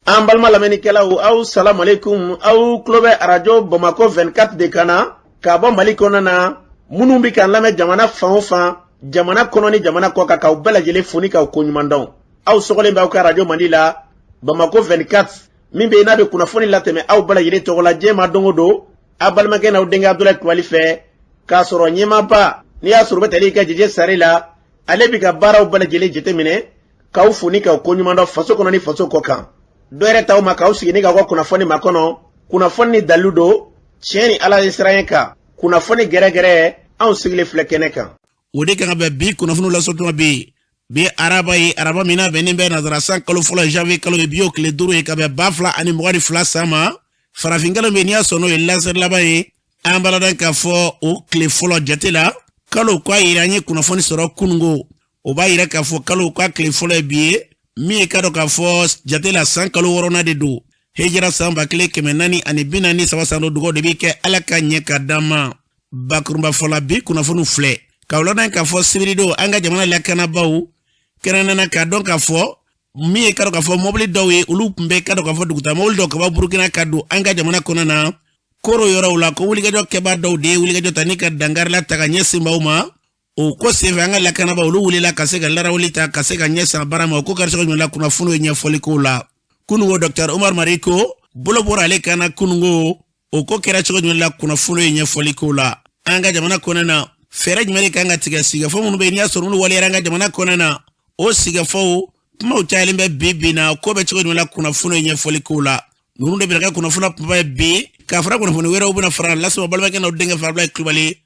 An balima lamɛnnikɛlaw, aw salamu aleykum. Aw tulo bɛ arajo Bamakɔ 24 de kan na ka bɔ Mali kɔnɔna na. Minnu bɛ k'an lamɛn jamana fan o fan, jamana kɔnɔ ni jamana kɔ kan, k'aw bɛɛ lajɛlen fo ni k'aw koɲuman dɔn. Aw sɔgɔlen bɛ aw ka arajo mandi la, Bamakɔ 24, min bɛ yen n'a bɛ kunnafoni latɛmɛ aw bɛɛ lajɛlen tɔgɔ la diɲɛ ma don o don, aw balimakɛ n'aw denkɛ Abudulayi Kulubali fɛ, k'a sɔrɔ ɲɛmaaba n'i y'a sɔrɔ u bɛ tali kɛ Jeje Sare la, ale bɛ ka baaraw bɛɛ lajɛlen jateminɛ, k'aw fo ni k'aw koɲuman dɔn faso kɔnɔ ni faso kɔ kan. Dɔ yɛrɛ t'aw ma k'aw sigi ni k'aw ka kunnafoni makɔnɔ, kunnafoni ni dalilu don, tiɲɛ ni Ala ye siran kan, kunnafoni gɛrɛgɛrɛ, anw sigilen filɛ kɛnɛ kan. O de kan ka bɛn bi kunnafoniw lasɔrɔ tuma bi. Bi araba ye, araba min n'a bɛnnen bɛ nazara san kalo fɔlɔ, janvier kalo ye, bi o tile 5 ye, ka bɛn 2022 san ma. Farafin kalo min n'i y'a sɔrɔ n'o ye lasɛri laban ye, an b'a ladɔn k'a fɔ o tile fɔlɔ jate la kalo k'a yira an ye kunnafoni sɔrɔ kunungo. O b'a yira k'a fɔ kalo k'a tile fɔlɔ ye bi ye, min ye k'a dɔn k'a fɔ jate la san kalo wɔɔrɔnan de don, hijira san 1443 san don. Dugaw de bɛ kɛ Ala ka ɲɛ ka d'an ma. Bakurunba fɔla, bi kunnafoniw filɛ k'aw ladɔn k'a fɔ sibiridon, an ka jamana lakanabaaw kɛrɛnkɛrɛnnenya k'a dɔn k'a fɔ min ye k'a dɔn k'a fɔ mɔbili dɔw ye, olu tun bɛ k'a dɔn k'a fɔ dugutaa mɔbili dɔw ka bɔ Burukina ka don an ka jamana kɔnɔ na Koro yɔrɔw la, ko wulikajɔ kɛbaa dɔw de ye wulikajɔ ta ni ka dankarila ta ka ɲɛsin maaw ma. O ko senfɛ, an ka lakanabaa olu wulila ka se ka larawuli ta ka se ka ɲɛsin baara ma. O ko kɛra cogo jumɛn la, kunnafoniw ye ɲɛfɔli k'o la. Kunungo, Dɔkitɛri Umar Mariko bolo bɔra ale kan na kunungo. O ko kɛra cogo jumɛn la, kunnafoniw ye ɲɛfɔli k'o la. An ka jamana kɔnɔ na, fɛɛrɛ jumɛn de kan ka tigɛ sigikafɔ minnu bɛ yen n'i y'a sɔrɔ olu waleyara an ka jamana kɔnɔ na? O sigikafɔw kumaw cayalen bɛ bi bi na, ko bɛ cogo jumɛn la, kunnafoniw ye ɲɛfɔli k'o la. Ninnu de bɛna kɛ kunnafoni kunba ye bi, ka fara kunnafoni wɛrɛw bɛna fara lasebaa, balimakɛ n'aw denkɛ fɛ, Abudulayi Kulubali.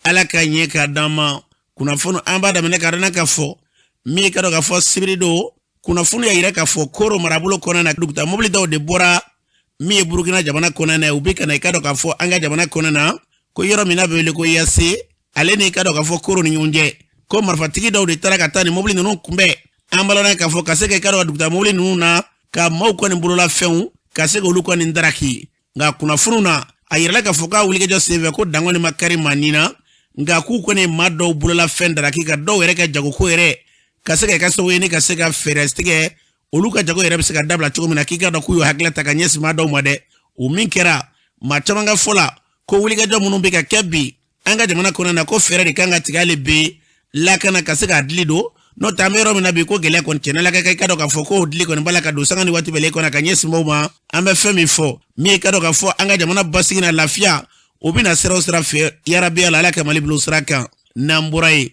Ala ka ɲɛ k'a d'an ma. Kunnafoni an b'a daminɛ k'a dɔn k'a fɔ min ye ka dɔn k'a fɔ sibiri don, kunnafoni y'a yira k'a fɔ Koro marabolo kɔnɔna na, dugutaa mobili dɔw de bɔra min ye Burukina jamana kɔnɔna na, u bɛ ka na i ka dɔn k'a fɔ an ka jamana kɔnɔna na, ko yɔrɔ min n'a bɛ wele ko Yase, ale ni i ka dɔn k'a fɔ Koro ni ɲɔgɔn cɛ, ko marifatigi dɔw de taara ka taa nin mobili ninnu kunbɛn. An b'a ladɔn k'a fɔ ka se ka i ka dɔn ka dugutaa mobili ninnu na ka maaw kɔni bololafɛnw ka se k'olu kɔni daraki. Nka kunnafoniw na, a yirala k'a fɔ k'a wulikajɔ senfɛ ko dan kɔni ma kari maa ni na, nka k'u kɔni maa dɔw bololafɛn daraki, ka dɔw yɛrɛ ka jagoko yɛrɛ ka se ka kɛ sababu ye ni ka se ka fɛɛrɛ tigɛ olu ka jago yɛrɛ bɛ se ka dabila cogo min na. K'i ka dɔn k'u y'o hakilila ta ka ɲɛsin maa dɔw ma dɛ. O min kɛra, maa caman ka fɔ la ko wulikajɔ minnu bɛ ka kɛ bi an ka jamana kɔnɔ na, ko fɛɛrɛ de kan ka tigɛ hali bi lakana ka se k'a dili don, n'o tɛ an bɛ yɔrɔ min na bi, ko gɛlɛya kɔni tiɲɛna la ka i ka dɔn k'a fɔ ko dili kɔni b'a la ka don sanga ni waati bɛɛ kɔnɔ ka ɲɛsin maaw ma. An bɛ fɛn min fɔ, min ye ka dɔn k'a fɔ an ka jamana basigi na lafiya, o bɛna sira o sira fɛ, yarabi Ala, Ala ka Mali bila o sira kan. N'an bɔra yen,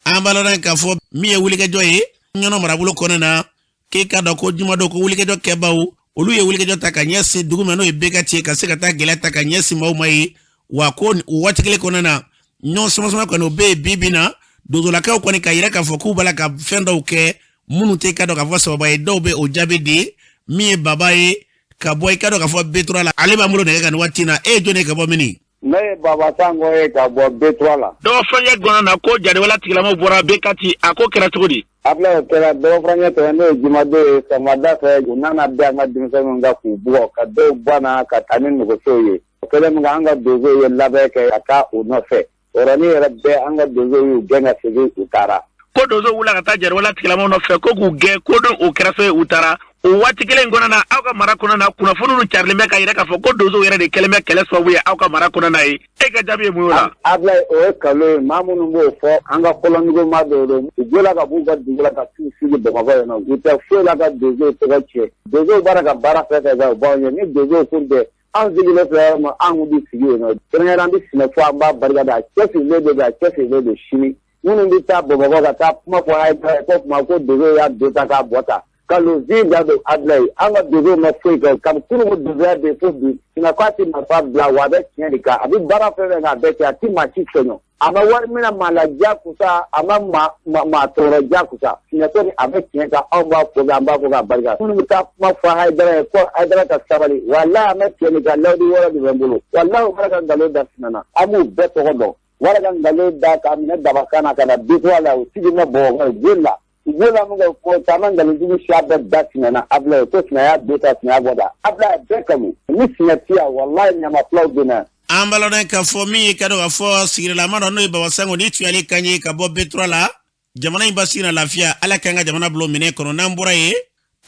an b'a ladɔn k'a fɔ min ye wulikajɔ ye Ɲɔnɔ marabolo kɔnɔ na, k'i ka dɔn ko jumadon, ko wulikajɔ kɛbaaw olu ye wulikajɔ ta ka ɲɛsin dugu ma, n'o ye Bekati ye, ka se ka taa gɛlɛya ta ka ɲɛsin maaw ma ye. Wa ko o waati kelen kɔnɔna na, ɲɔgɔn sama-sama kɔni o bɛ yen bi bi na. Dozolakaw kɔni ka yira k'a fɔ k'u b'a la ka fɛn dɔw kɛ minnu tɛ ka dɔn k'a fɔ sababa ye. Dɔw bɛ o jaabi di. Min ye Baba ye ka bɔ i ka dɔn k'a fɔ B3 la, ale b'an bolo nɛgɛ kan nin waati na. E ye jɔn ye ka bɔ mini? Ne ye Baba Sango ye ka bɔ B3 la. Dɔgɔfurancɛ gɔnɔ na, ko jariwala tigilamaw bɔra Bekati, a ko kɛra cogo di? Abulayi, o kɛra dɔgɔfurancɛ tɛmɛ, n'o ye jumadon ye, sɔgɔmada fɛ, u nana bin an ka denmisɛnninw kan k'u bugɔ, ka dɔw bana ka taa ni nɛgɛsow ye. O kɛlen min kɛ, an ka donsow ye labɛn kɛ ka taa u nɔfɛ. O yɔrɔnin yɛrɛ bɛɛ, an ka donsow y'u gɛn ka segin, u taara. Ko donsow wulila ka taa jariwala tigilamaw nɔfɛ ko k'u gɛn, ko don o kɛra so ye, u taara. O waati kelen in kɔnɔna na, aw ka mara kɔnɔna na, kunnafoni ninnu carilen bɛ ka yira k'a fɔ ko donsow yɛrɛ de kɛlen bɛ kɛlɛ sababu ye aw ka mara kɔnɔna na ye. E ka jaabi ye mun ye o la? Abulayi, o ye nkalon ye. Maa minnu b'o fɔ, an ka kɔlɔnjugu maa dɔw don. U bɔra ka b'u ka dugu la ka t'u sigi Bamakɔ yan nɔ. U tɛ foyi la ka donsow tɔgɔ tiɲɛ. Donsow b'a la ka baara fɛn fɛn kɛ, u b'anw ye. Ni donsow kun tɛ, an sigilen filɛ yɔrɔ min, an kun bɛ sigi yen nɔ. Kɛrɛnkɛrɛnnenya an bɛ sinɛ fo an b'a barika da. A cɛsirilen de don, a cɛsirilen don sini. Minnu bɛ taa Bamakɔ ka taa kuma fɔ Hayidara ye ko tuma ko donsow y'a don ta k'a bɔ ta. Nkalonfin da don Abulayi, an ka donsow ma foyi kɛ kabi kunun ko donsoya bɛ yen fo bi. Sinɛ ko a tɛ marifa bila, wa a bɛ tiɲɛ de kan. A bɛ baara fɛn fɛn kɛ, a bɛɛ kɛ, a tɛ maa si tɔɲɔ. A ma wari minɛ maa la jakusa, a ma maa tɔɔrɔ jakusa. Sinɛ ko a bɛ tiɲɛ kan, anw b'a fɔ, an b'a fɔ k'a barika. Minnu bɛ taa kuma fɔ Hayidara ye ko Hayidara ka sabali, walahi an bɛ tiɲɛ de kan, layidu wɔɔrɔ de bɛ n bolo. Walahi u b'a la ka nkalon da Sinɛ na, an b'u bɛɛ tɔgɔ dɔn. U b'a la ka nkalon da k'a minɛ dabakan na ka na B3 la, u sigi ma Bamakɔ joli la. U b'o la min kɛ, ko taama nkalonjugu siya bɛɛ da Sinɛ na Abulayi, ko Sinɛ y'a don ta, Sinɛ y'a bɔ ta. Abulayi bɛɛ kanu ni Sinɛ ti yan, walahi ɲama filaw donna. An b'a ladɔn k'a fɔ min ye ka dɔn k'a fɔ sigidalama dɔ, n'o ye Baba Sango ni tuyali kan ye ka bɔ B3 la. Jamana in basigi na lafiya, Ala k'an ka jamana bila minɛ kɔnɔ. N'an bɔra yen,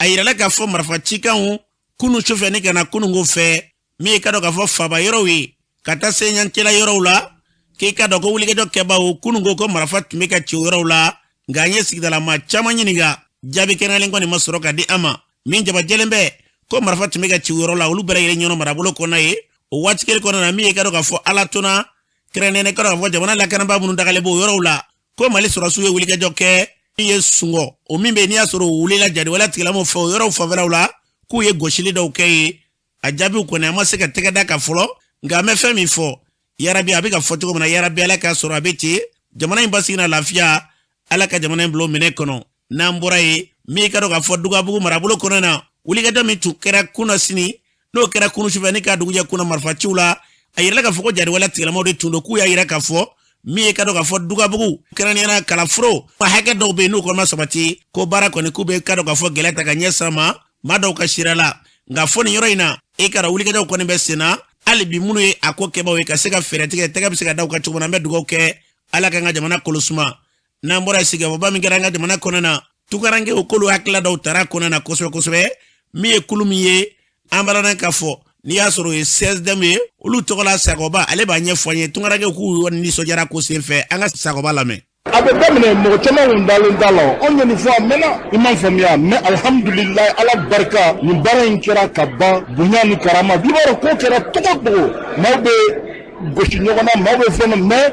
a yirala k'a fɔ marifa cikanw Kunu sufɛ ni ka na kununko fɛ, min ye ka dɔn k'a fɔ faba yɔrɔw ye ka taa se ɲancɛla yɔrɔw la, k'i ka dɔn ko wulikajɔ kɛbaaw kununko ko marifa tun bɛ ka ci o yɔrɔw la. Nka an ye sigidala caman ɲininka, jaabi kɛrɛnkɛrɛnlen kɔni ma sɔrɔ ka di an ma. Min jabajɛlen bɛ ko marifa tun bɛ ka ci o yɔrɔ la, olu bɛɛ lajɛlen ɲɔnɔ marabolo kɔnɔna ye. O waati kelen kɔnɔna na, min ye ka dɔn k'a fɔ ala tonna kɛrɛnkɛrɛnnen ka dɔn k'a fɔ jamana lakanabaa minnu dagalen b'o yɔrɔw la, ko Mali sɔrɔsiw ye wulikajɔ kɛ min ye sungɔ o min bɛ n'i y'a sɔrɔ o wulila jadiwale tigilamɔgɔw fɛ o yɔrɔw fanfɛlaw la, k'u ye gosili dɔw kɛ yen. A jaabiw kɔni a ma se ka tɛgɛ da kan fɔlɔ, nka an bɛ fɛn min fɔ, yarabi, a bɛ ka fɔ cogo min na, yarabi, Ala k'a sɔrɔ a bɛ ten, jamana in basigi na lafiya, Ala ka jamana in bila o minɛ kɔnɔ. N'an bɔra yen, min ka dɔn k'a fɔ Dugabugu marabolo kɔnɔ na, wulikajɔ min tun kɛra kunasini, n'o kɛra kunu sufɛ ni k'a dugujɛ kunna marifaciw la, a yirala k'a fɔ ko jadiwale tigilamaw de tun don. K'u y'a yira k'a fɔ min ye ka dɔn k'a fɔ Dugabugu, kɛrɛnkɛrɛnnenya la kalaforo hakɛ dɔw bɛ yen, n'u kɔni ma sabati, ko baara kɔni k'u bɛ ka dɔn k'a fɔ gɛlɛya ta ka ɲɛ san ma maa dɔw ka sira la. Nka fo nin yɔrɔ in na, e ka dɔn wulikajɔw kɔni bɛ sen na hali bi, minnu ye a ko kɛbaaw ye ka se ka fɛɛrɛ tigɛ, tɛgɛ bɛ se ka da u kan cogo min na. An bɛ dugawu kɛ, Ala k'an ka jamana kolosuma. N'an bɔra sigikafɔba min kɛra an ka jamana kɔnɔ na, tunkarankew k'olu hakilila dɔw tara kɔnɔ na kosɛbɛ kosɛbɛ. Min ye kulu min ye, an b'a k'a fɔ n'i y'a sɔrɔ o ye CSDM ye, olu tɔgɔla Sagoba, ale b'a ɲɛfɔ an ye. Tunkarankew k'u nisɔndiyara ko senfɛ. An ka Sagoba lamɛn. A bɛ daminɛ, mɔgɔ caman kun dalen t'a la. Anw ye nin fɔ a mɛnna, i m'a faamuya. Mais alihamudulilayi, Ala barika, nin baara in kɛra ka ban bonya ni karama. I b'a dɔn ko kɛra togo togo, maaw bɛ gosi ɲɔgɔn na, maaw bɛ fɛn dɔ, mais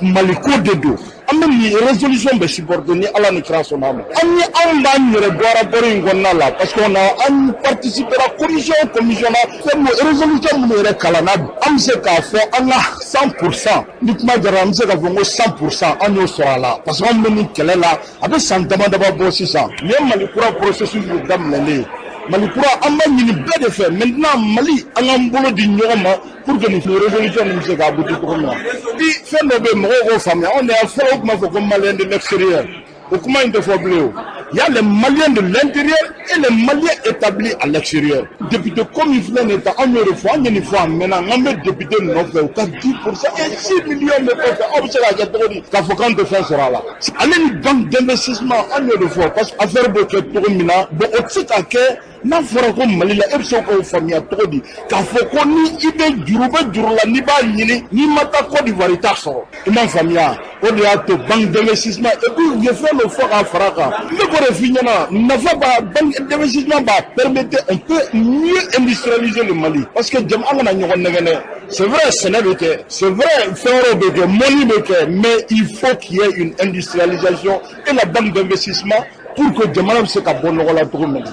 Maliko de don. An bɛ nin résolution bɛ supporter ni Ala ni kira sɔnna a ma. An ye anw b'an yɛrɛ bɔ rapport in kɔnɔna la, parce que on a an participera commission o commission na. Fɛn min résolution minnu yɛrɛ kalanna, an bɛ se k'a fɔ an ka 100%, ni kuma jara, an bɛ se k'a fɔ ko 100% an y'o sɔrɔ a la, parce que anw bɛ nin kɛlɛ la, a bɛ san dama dama bɔ sisan. Nin ye Mali kura processus de daminɛlen ye. Mali kura, an b'a ɲini bɛɛ de fɛ maintenant. Mali, an k'an bolo di ɲɔgɔn ma pour que nin résolution nin bɛ se ka aboutir cogo min na. Bi, fɛn dɔ bɛ yen, mɔgɔw k'o faamuya. Anw de y'a fɔlɔ, u tun b'a fɔ ko Malien de l'extérieur, o kuma in tɛ fɔ bilen. O il y a les Maliens de l'intérieur et les Maliens établis à l'extérieur. Député ko min filɛ nin ye tan, anw y'o de fɔ, an ye nin fɔ a mɛnna, n k'an bɛ député nɔfɛ, u ka 10% et 6 millions de kɔfɛ, aw bɛ se k'a kɛ cogo di k'a fɔ k'an tɛ fɛn sɔrɔ a la? Ale ni banque d'investissement, an y'o de fɔ, parce que affaire bɛ kɛ cogo min na, bon, o tɛ se ka kɛ. N'a fɔra ko Mali la, e bɛ se k'o faamuya cogo di k'a fɔ ko ni i bɛ juru bɛ juru la, n'i b'a ɲini, n'i ma taa Côte d'Ivoire, i t'a sɔrɔ? I m'a faamuya. O de y'a to banque d'investissement, et puis u ye fɛn dɔ fɔ k'a fara a kan, n bɛ k'o de f'i ɲɛna. Nafa b'a banque d'investissement b'a permettre, on peut mieux industrialiser le Mali, parce que jama, an kana ɲɔgɔn nɛgɛn dɛ. C'est vrai, sɛnɛ bɛ kɛ, c'est vrai, fɛn wɛrɛw bɛ kɛ, mɔni bɛ kɛ, mais il faut qu'il y ait une industrialisation et la banque d'investissement pour que jamana bɛ se ka bɔ nɔgɔ la cogo min na.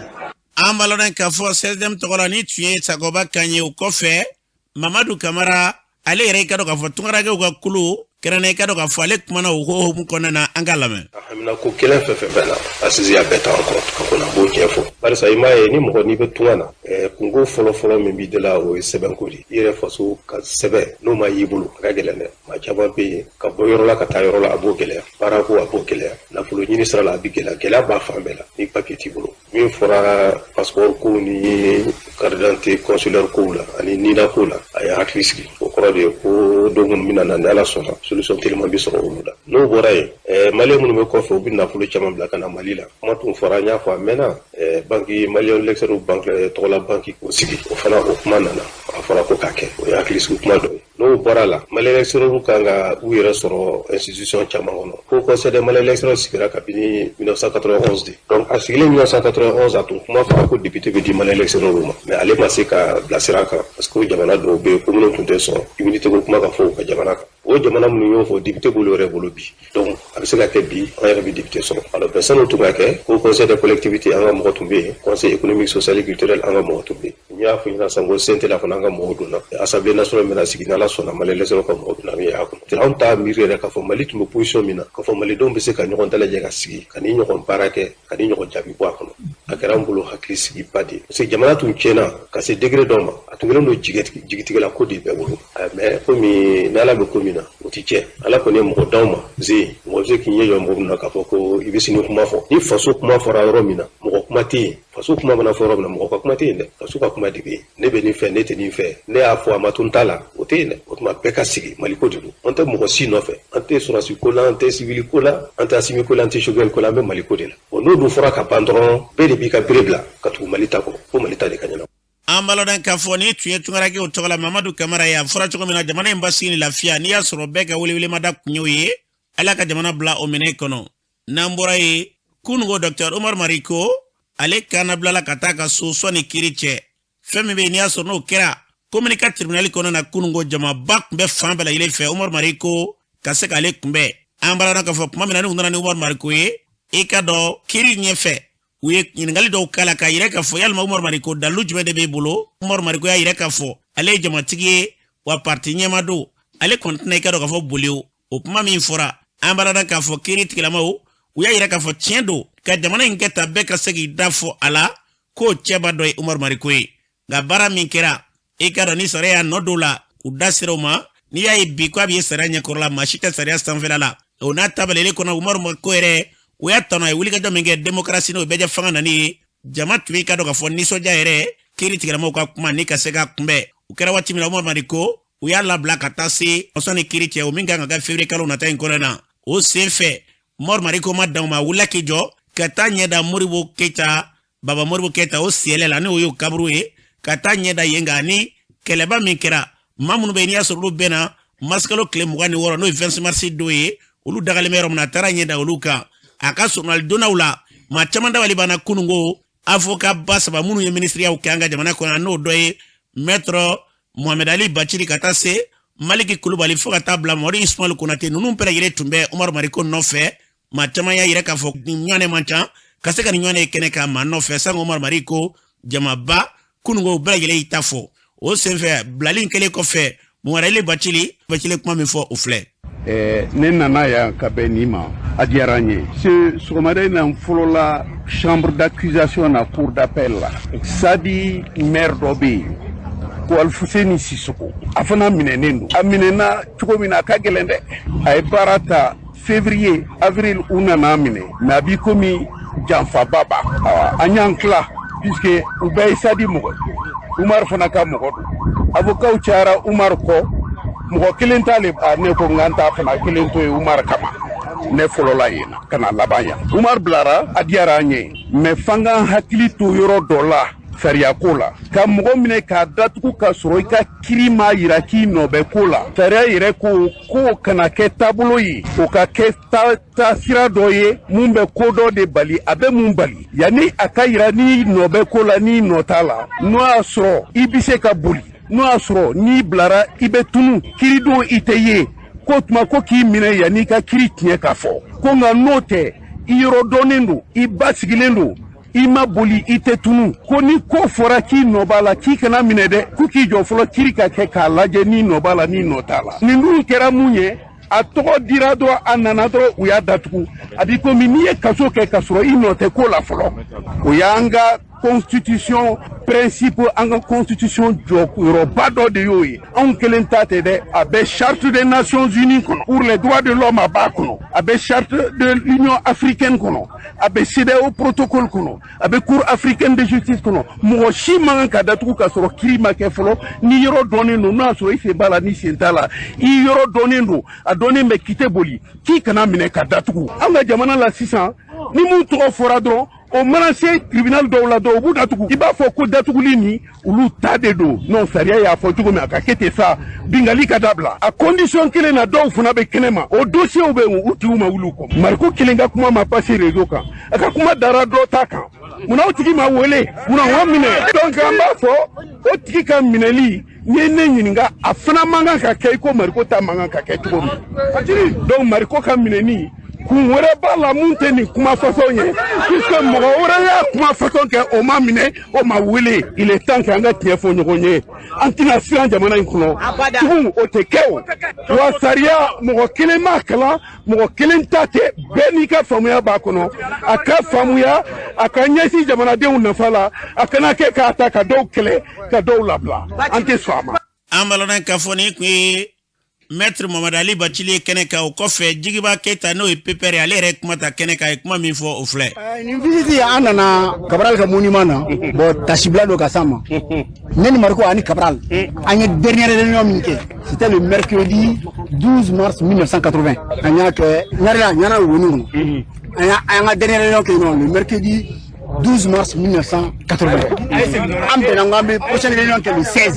An b'a lɔn k'a fɔ CSDM tɔgɔ la, ni tun ye Sagoba kan ye. O kɔfɛ, Mamadu Kamara, ale yɛrɛ i ka dɔn k'a fɔ tunkarankew ka kulu kɛrɛnkɛrɛn, i ka dɔn k'a fɔ ale kumana o hokumu kɔnɔna na. An k'a lamɛn. A hamina ko kelen fɛn fɛn bɛ na, assise y'a bɛɛ ta en compte. A kɔni, a b'o tiɲɛ fɔ, barisa i m'a ye, ni mɔgɔ n'i bɛ tunga na, kunko fɔlɔ fɔlɔ min b'i da la, o ye sɛbɛnko de ye. I yɛrɛ faso ka sɛbɛn, n'o ma y'i bolo, a ka gɛlɛn dɛ. Maa caman bɛ yen, ka bɔ yɔrɔ la ka taa yɔrɔ la, a b'o gɛlɛya. Baarako, a b'o gɛlɛya. Nafolo ɲini sira la, a bɛ gɛlɛya. Gɛlɛya b'a fan bɛɛ la ni papiye t'i bolo. Min fɔra passeport kow ni carte d'identité consulaire kow la ani NINA kow la, a ye hakili sigi. O kɔrɔ de ye ko don minnu bɛna na, ni Ala sɔnna, solution teliman bɛ sɔrɔ olu la. N'o bɔra yen, Malien minnu bɛ kɔfɛ, u bɛ nafolo caman bila ka na Mali la. Kuma tun fɔra, an y'a fɔ a mɛnna, banque Malien l'extérieur, banque tɔgɔla, banque k'o sigi, o fana, o kuma nana, a fɔra ko k'a kɛ. O ye hakili sigi kuma dɔ ye. N'o bɔra la, Malien l'extérieur kan ka u yɛrɛ sɔrɔ institution caman kɔnɔ. Ko Conseil des Maliens l'extérieur sigira kabini 1991 de. Donc a sigilen 1991, a tun kuma fɔra ko député bɛ di Malien l'extérieur ma, mais ale ma se ka bilasira kan, parce que jamana dɔw bɛ yen ko minnu tun tɛ sɔn immunité ko kuma ka fɔ u ka jamana kan. O jamana minnu y'o fɔ, député b'olu yɛrɛ bolo bi. Donc a bɛ se ka kɛ bi, an yɛrɛ bɛ député sɔrɔ. Alors bɛn san'o tun ka kɛ, ko conseil des collectivités, an ka mɔgɔ tun bɛ yen, Conseil économique, social et culturel, an ka mɔgɔ tun bɛ yen. N y'a fɔ ɲɛna sisan ko CNT la fana, an ka mɔgɔw donna. Assemblée nationale bɛna sigi, n'Ala sɔnna, Malien l'extérieur ka mɔgɔ bɛna min y'a kɔnɔ. Anw t'a miiri yɛrɛ k'a fɔ Mali tun bɛ position min na, k'a fɔ malidenw bɛ se ka ɲɔgɔn dalajɛ, ka sigi ka ni ɲɔgɔn baara kɛ, ka ni ɲɔgɔn jaabi bɔ a kɔnɔ. A kɛra an bolo hakili sigiba de ye, parce que jamana tun tiɲɛna ka se degré dɔ ma, a tun kɛlen don jigitigɛla ko de bɛɛ bolo. Mais komi ni Ala bɛ ko min na, o ti tiɲɛ. Ala kɔni ye mɔgɔ d'aw ma ze, mɔgɔ bɛ se k'i ɲɛ jɔ mɔgɔ min na k'a fɔ ko i bɛ sini kuma fɔ. Ni faso kuma fɔra yɔrɔ min na, mɔgɔ kuma tɛ yen. Faso kuma mana fɔ yɔrɔ min na, mɔgɔ ka kuma tɛ yen dɛ, faso ka kuma de bɛ yen. Ne bɛ nin fɛ, ne tɛ nin fɛ, ne y'a fɔ, a ma to n ta la, o tɛ yen dɛ. O tuma bɛɛ ka sigi, Maliko de don. An tɛ mɔgɔ si nɔfɛ, an tɛ sɔrɔsi ko la, an tɛ civil ko la, an tɛ Asimi ko la, an tɛ Choguel ko la, an bɛ Maliko de la. Bon, n'o dun fɔra ka ban dɔrɔn, bɛɛ de b'i ka bere bila ka tugu Mali ta kɔ, ko Mali ta de ka ɲɛnabɔ. An b'a lɔn k'a fɔ ni tun ye tungarankew tɔgɔ la Mamadu Kamara ye. A fɔra cogo min na, jamana in basigi ni lafiya, n'i y'a sɔrɔ bɛɛ ka welewelemada kun y'o ye, Ala ka jamana bila o minɛ kɔnɔ. N'an bɔra yen, kununko Dr Umar Mariko, ale kannabilala ka taa ka so sɔnni kiri cɛ. Fɛn min bɛ yen, n'i y'a sɔrɔ n'o kɛra commune quatre tribunal kɔnɔ na kununko, jamaba tun bɛ fan bɛɛ lajɛlen fɛ Umar Mariko ka se k'ale kunbɛn. An b'a dɔn k'a fɔ tuma min na ni u nana ni Umar Mariko ye, i ka dɔn kiri ɲɛfɛ, u ye ɲininkali dɔw k'a la k'a yira k'a fɔ yalima Umaru Mariko, dalilu jumɛn de b'e bolo? Umaru Mariko y'a yira k'a fɔ ale ye jamatigi ye wa parti ɲɛma don, ale kɔni tɛna i ka dɔn k'a fɔ boli. O kuma min fɔra, an b'a dɔn k'a fɔ kiiri tigilamaw u y'a yira k'a fɔ tiɲɛ don, ka jamana in kɛ ta, bɛɛ ka se k'i da fɔ a la k'o cɛba dɔ ye Umaru Mariko ye. Nka baara min kɛra, i ka dɔn ni sariya y'a nɔ dɔw la, u da sera o ma. N'i y'a ye bi ko a bɛ ye sariya ɲɛkɔrɔ la, maa si tɛ sariya sanfɛla la. O n'a ta bɛɛ kɔnɔ, Umaru Mariko yɛrɛ, u y'a tanu, a ye wulikajɔ min kɛ démocratie, n'o bɛɛ fanga nani ye. Jama tun bɛ ka dɔn k'a fɔ nisɔndiya yɛrɛ, kiiri tigɛlamɔgɔw ka kuma ni ka se ka kunbɛn. O kɛra waati min na, Umaru Mariko, u y'a labila ka taa se sɔnni kiiri cɛ, o min kan ka kɛ février kalo nata in kɔnɔ na. O sen fɛ, Umaru Mariko ma dan o ma, a wulila k'i jɔ ka taa ɲɛ da Modibo Keyita, Baba Modibo Keyita, o siyɛlɛ la, n'o y'o kaburu ye, ka taa ɲɛ da yen. Kan ni kɛlɛba min kɛra, maa minnu bɛ yen, n'i y'a sɔrɔ olu bɛnna marisikalo tile 26, n'o ye 26 mars don ye, olu dagalen bɛ yɔrɔ min na, a taara ɲɛ da olu kan. A ka surunali donnaw la, maa caman dabali banna kununko. Avocat ba saba minnu ye minisiriyaw kɛ an ka jamana kɔnɔ, n'o dɔ ye Maître Mohamed Ali Bacili, ka taa se Maliki Kulubali, fo ka taa bila Mamadu Ismail Konate, ninnu bɛɛ lajɛlen tun bɛ Umaru Mariko nɔfɛ. Maa caman y'a yira k'a fɔ nin ɲɔgɔnɛ man ca ka se ka nin ɲɔgɔnɛ ye kɛnɛ kan maa nɔfɛ sango Umaru Mariko. Jamaba kununko, bɛɛ lajɛlen y'i ta fɔ o senfɛ. Bilali in kɛlen kɔfɛ, Mohamed Ali Bacili kuma min fɔ, o filɛ. Ne nana yan ka bɛn nin ma, a diyara n ye. Se sɔgɔmada in na, n fɔlɔla chambre d'accusation na, cour d'appel la. Sadi maire dɔ bɛ yen ko Alifuseni Sisoko, a fana minɛnen don. A minɛna cogo min na, a ka gɛlɛn dɛ. A ye baara ta février, avril, u nana minɛ, mais a b'i komi janfaba b'a. An y'an tila puisque u bɛɛ ye Sadi mɔgɔ ye, Umar fana ka mɔgɔ don. Avocat cayara Umar kɔ, mɔgɔ kelen t'ale. A ne ko n k'an t'a fana kelen to yen Umar kama. Ne fɔlɔla yen na ka na laban yan. Umar bilara, a diyara an ye, mais f'an k'an hakili to yɔrɔ dɔ la sariya ko la. Ka mɔgɔ minɛ k'a datugu ka sɔrɔ i ka kiri m'a yira k'i nɔ bɛ ko la, sariya yɛrɛ ko k'o kana kɛ taabolo ye, o ka kɛ taasira dɔ ye mun bɛ ko dɔ de bali. A bɛ mun bali? Yanni a ka yira n'i nɔ bɛ ko la, n'i nɔ t'a la, n'o y'a sɔrɔ i bɛ se ka boli, n'o y'a sɔrɔ n'i bilara i bɛ tunu, kiridon i tɛ ye ko tuma ko k'i minɛ yanni i ka kiri tiɲɛ ka fɔ ko. Nka n'o tɛ, i yɔrɔ dɔnnen don, i basigilen don, i ma boli, i tɛ tunu, ko ni ko fɔra k'i nɔ b'a la, k'i kana minɛ dɛ, ko k'i jɔ fɔlɔ, kiri ka kɛ k'a lajɛ n'i nɔ b'a la, n'i nɔ t'a la. Nin dun kɛra mun ye? A tɔgɔ dira dɔrɔn, a nana dɔrɔn, u y'a datugu. A b'i komi n'i ye kaso kɛ ka sɔrɔ i nɔ tɛ ko la fɔlɔ. O y'an ka constitution principe, an ka constitution jɔyɔrɔba dɔ de y'o ye. Anw kelen ta tɛ dɛ, a bɛ Charte des Nations Unies kɔnɔ pour les droits de l'homme, a b'a kɔnɔ, a bɛ Charte de l'Union africaine kɔnɔ, a bɛ CEDEAO protocole kɔnɔ, a bɛ Cour africaine de justice kɔnɔ. Mɔgɔ si man kan ka datugu ka sɔrɔ kiri ma kɛ fɔlɔ. Ni yɔrɔ dɔnnen don, n'o y'a sɔrɔ i sen b'a la, ni sen t'a la, i yɔrɔ dɔnnen don, a dɔnnen bɛ k'i tɛ boli, k'i kana minɛ ka datugu. An ka jamana la sisan, ni mun tɔgɔ fɔra dɔrɔn, o mana se tribunal dɔw la dɔrɔn, u b'u datugu. I b'a fɔ ko datuguli nin, olu ta de don. Non, sariya y'a fɔ cogo min, a ka kɛ ten sa. Bingali ka dabila a condition kelen na. Dɔw fana bɛ kɛnɛ ma, o dossier bɛ yen, u tigiw ma wuli u kɔ. Mariko kelen ka kuma ma passer réseau kan, a ka kuma dara dɔ ta kan. Munna o tigi ma wele? Munna o minɛ? Donc an b'a fɔ o tigi ka minɛli, n'i ye ne ɲininka, a fana man kan ka kɛ i ko Mariko ta man kan ka kɛ cogo min. Donc Mariko ka minɛni, kun wɛrɛ b'a la mun tɛ nin kuma façon ye, puisque mɔgɔ wɛrɛ y'a kuma façon kɛ, o ma minɛ, o ma wele. Il est temps que an ka tiɲɛ fɔ ɲɔgɔn ye. An tɛna siran jamana in kɔnɔ tugun, o tɛ kɛ. O wa sariya, mɔgɔ kelen m'a kalan, mɔgɔ kelen ta tɛ, bɛɛ n'i ka faamuya b'a kɔnɔ. A ka faamuya, a ka ɲɛsin jamanadenw nafa la, a kana kɛ k'a ta ka dɔw kɛlɛ, ka dɔw labila. An tɛ sɔn a ma. An balana k'a fɔ nin tun ye Maître Mamadu Ali Bacili ye kɛnɛ kan. O kɔfɛ, Jigiba Keyita, n'o ye PPR, ale yɛrɛ ye kuma ta kɛnɛ kan. A ye kuma min fɔ, o filɛ. Nin visite, an nana Cabral ka monument na. Bon, tasibila don ka s'an ma. Ne ni Mariko ani Cabral, an ye dernière réunion min kɛ, c'était le mercredi 12 mars 1980. An y'a kɛ Ɲarela, Ɲara woni kɔnɔ. An y'an ka dernière réunion kɛ yen nɔ le mercredi. 12 mars 1980. An bɛnna ko an bɛ prochaine réunion kɛ le 16.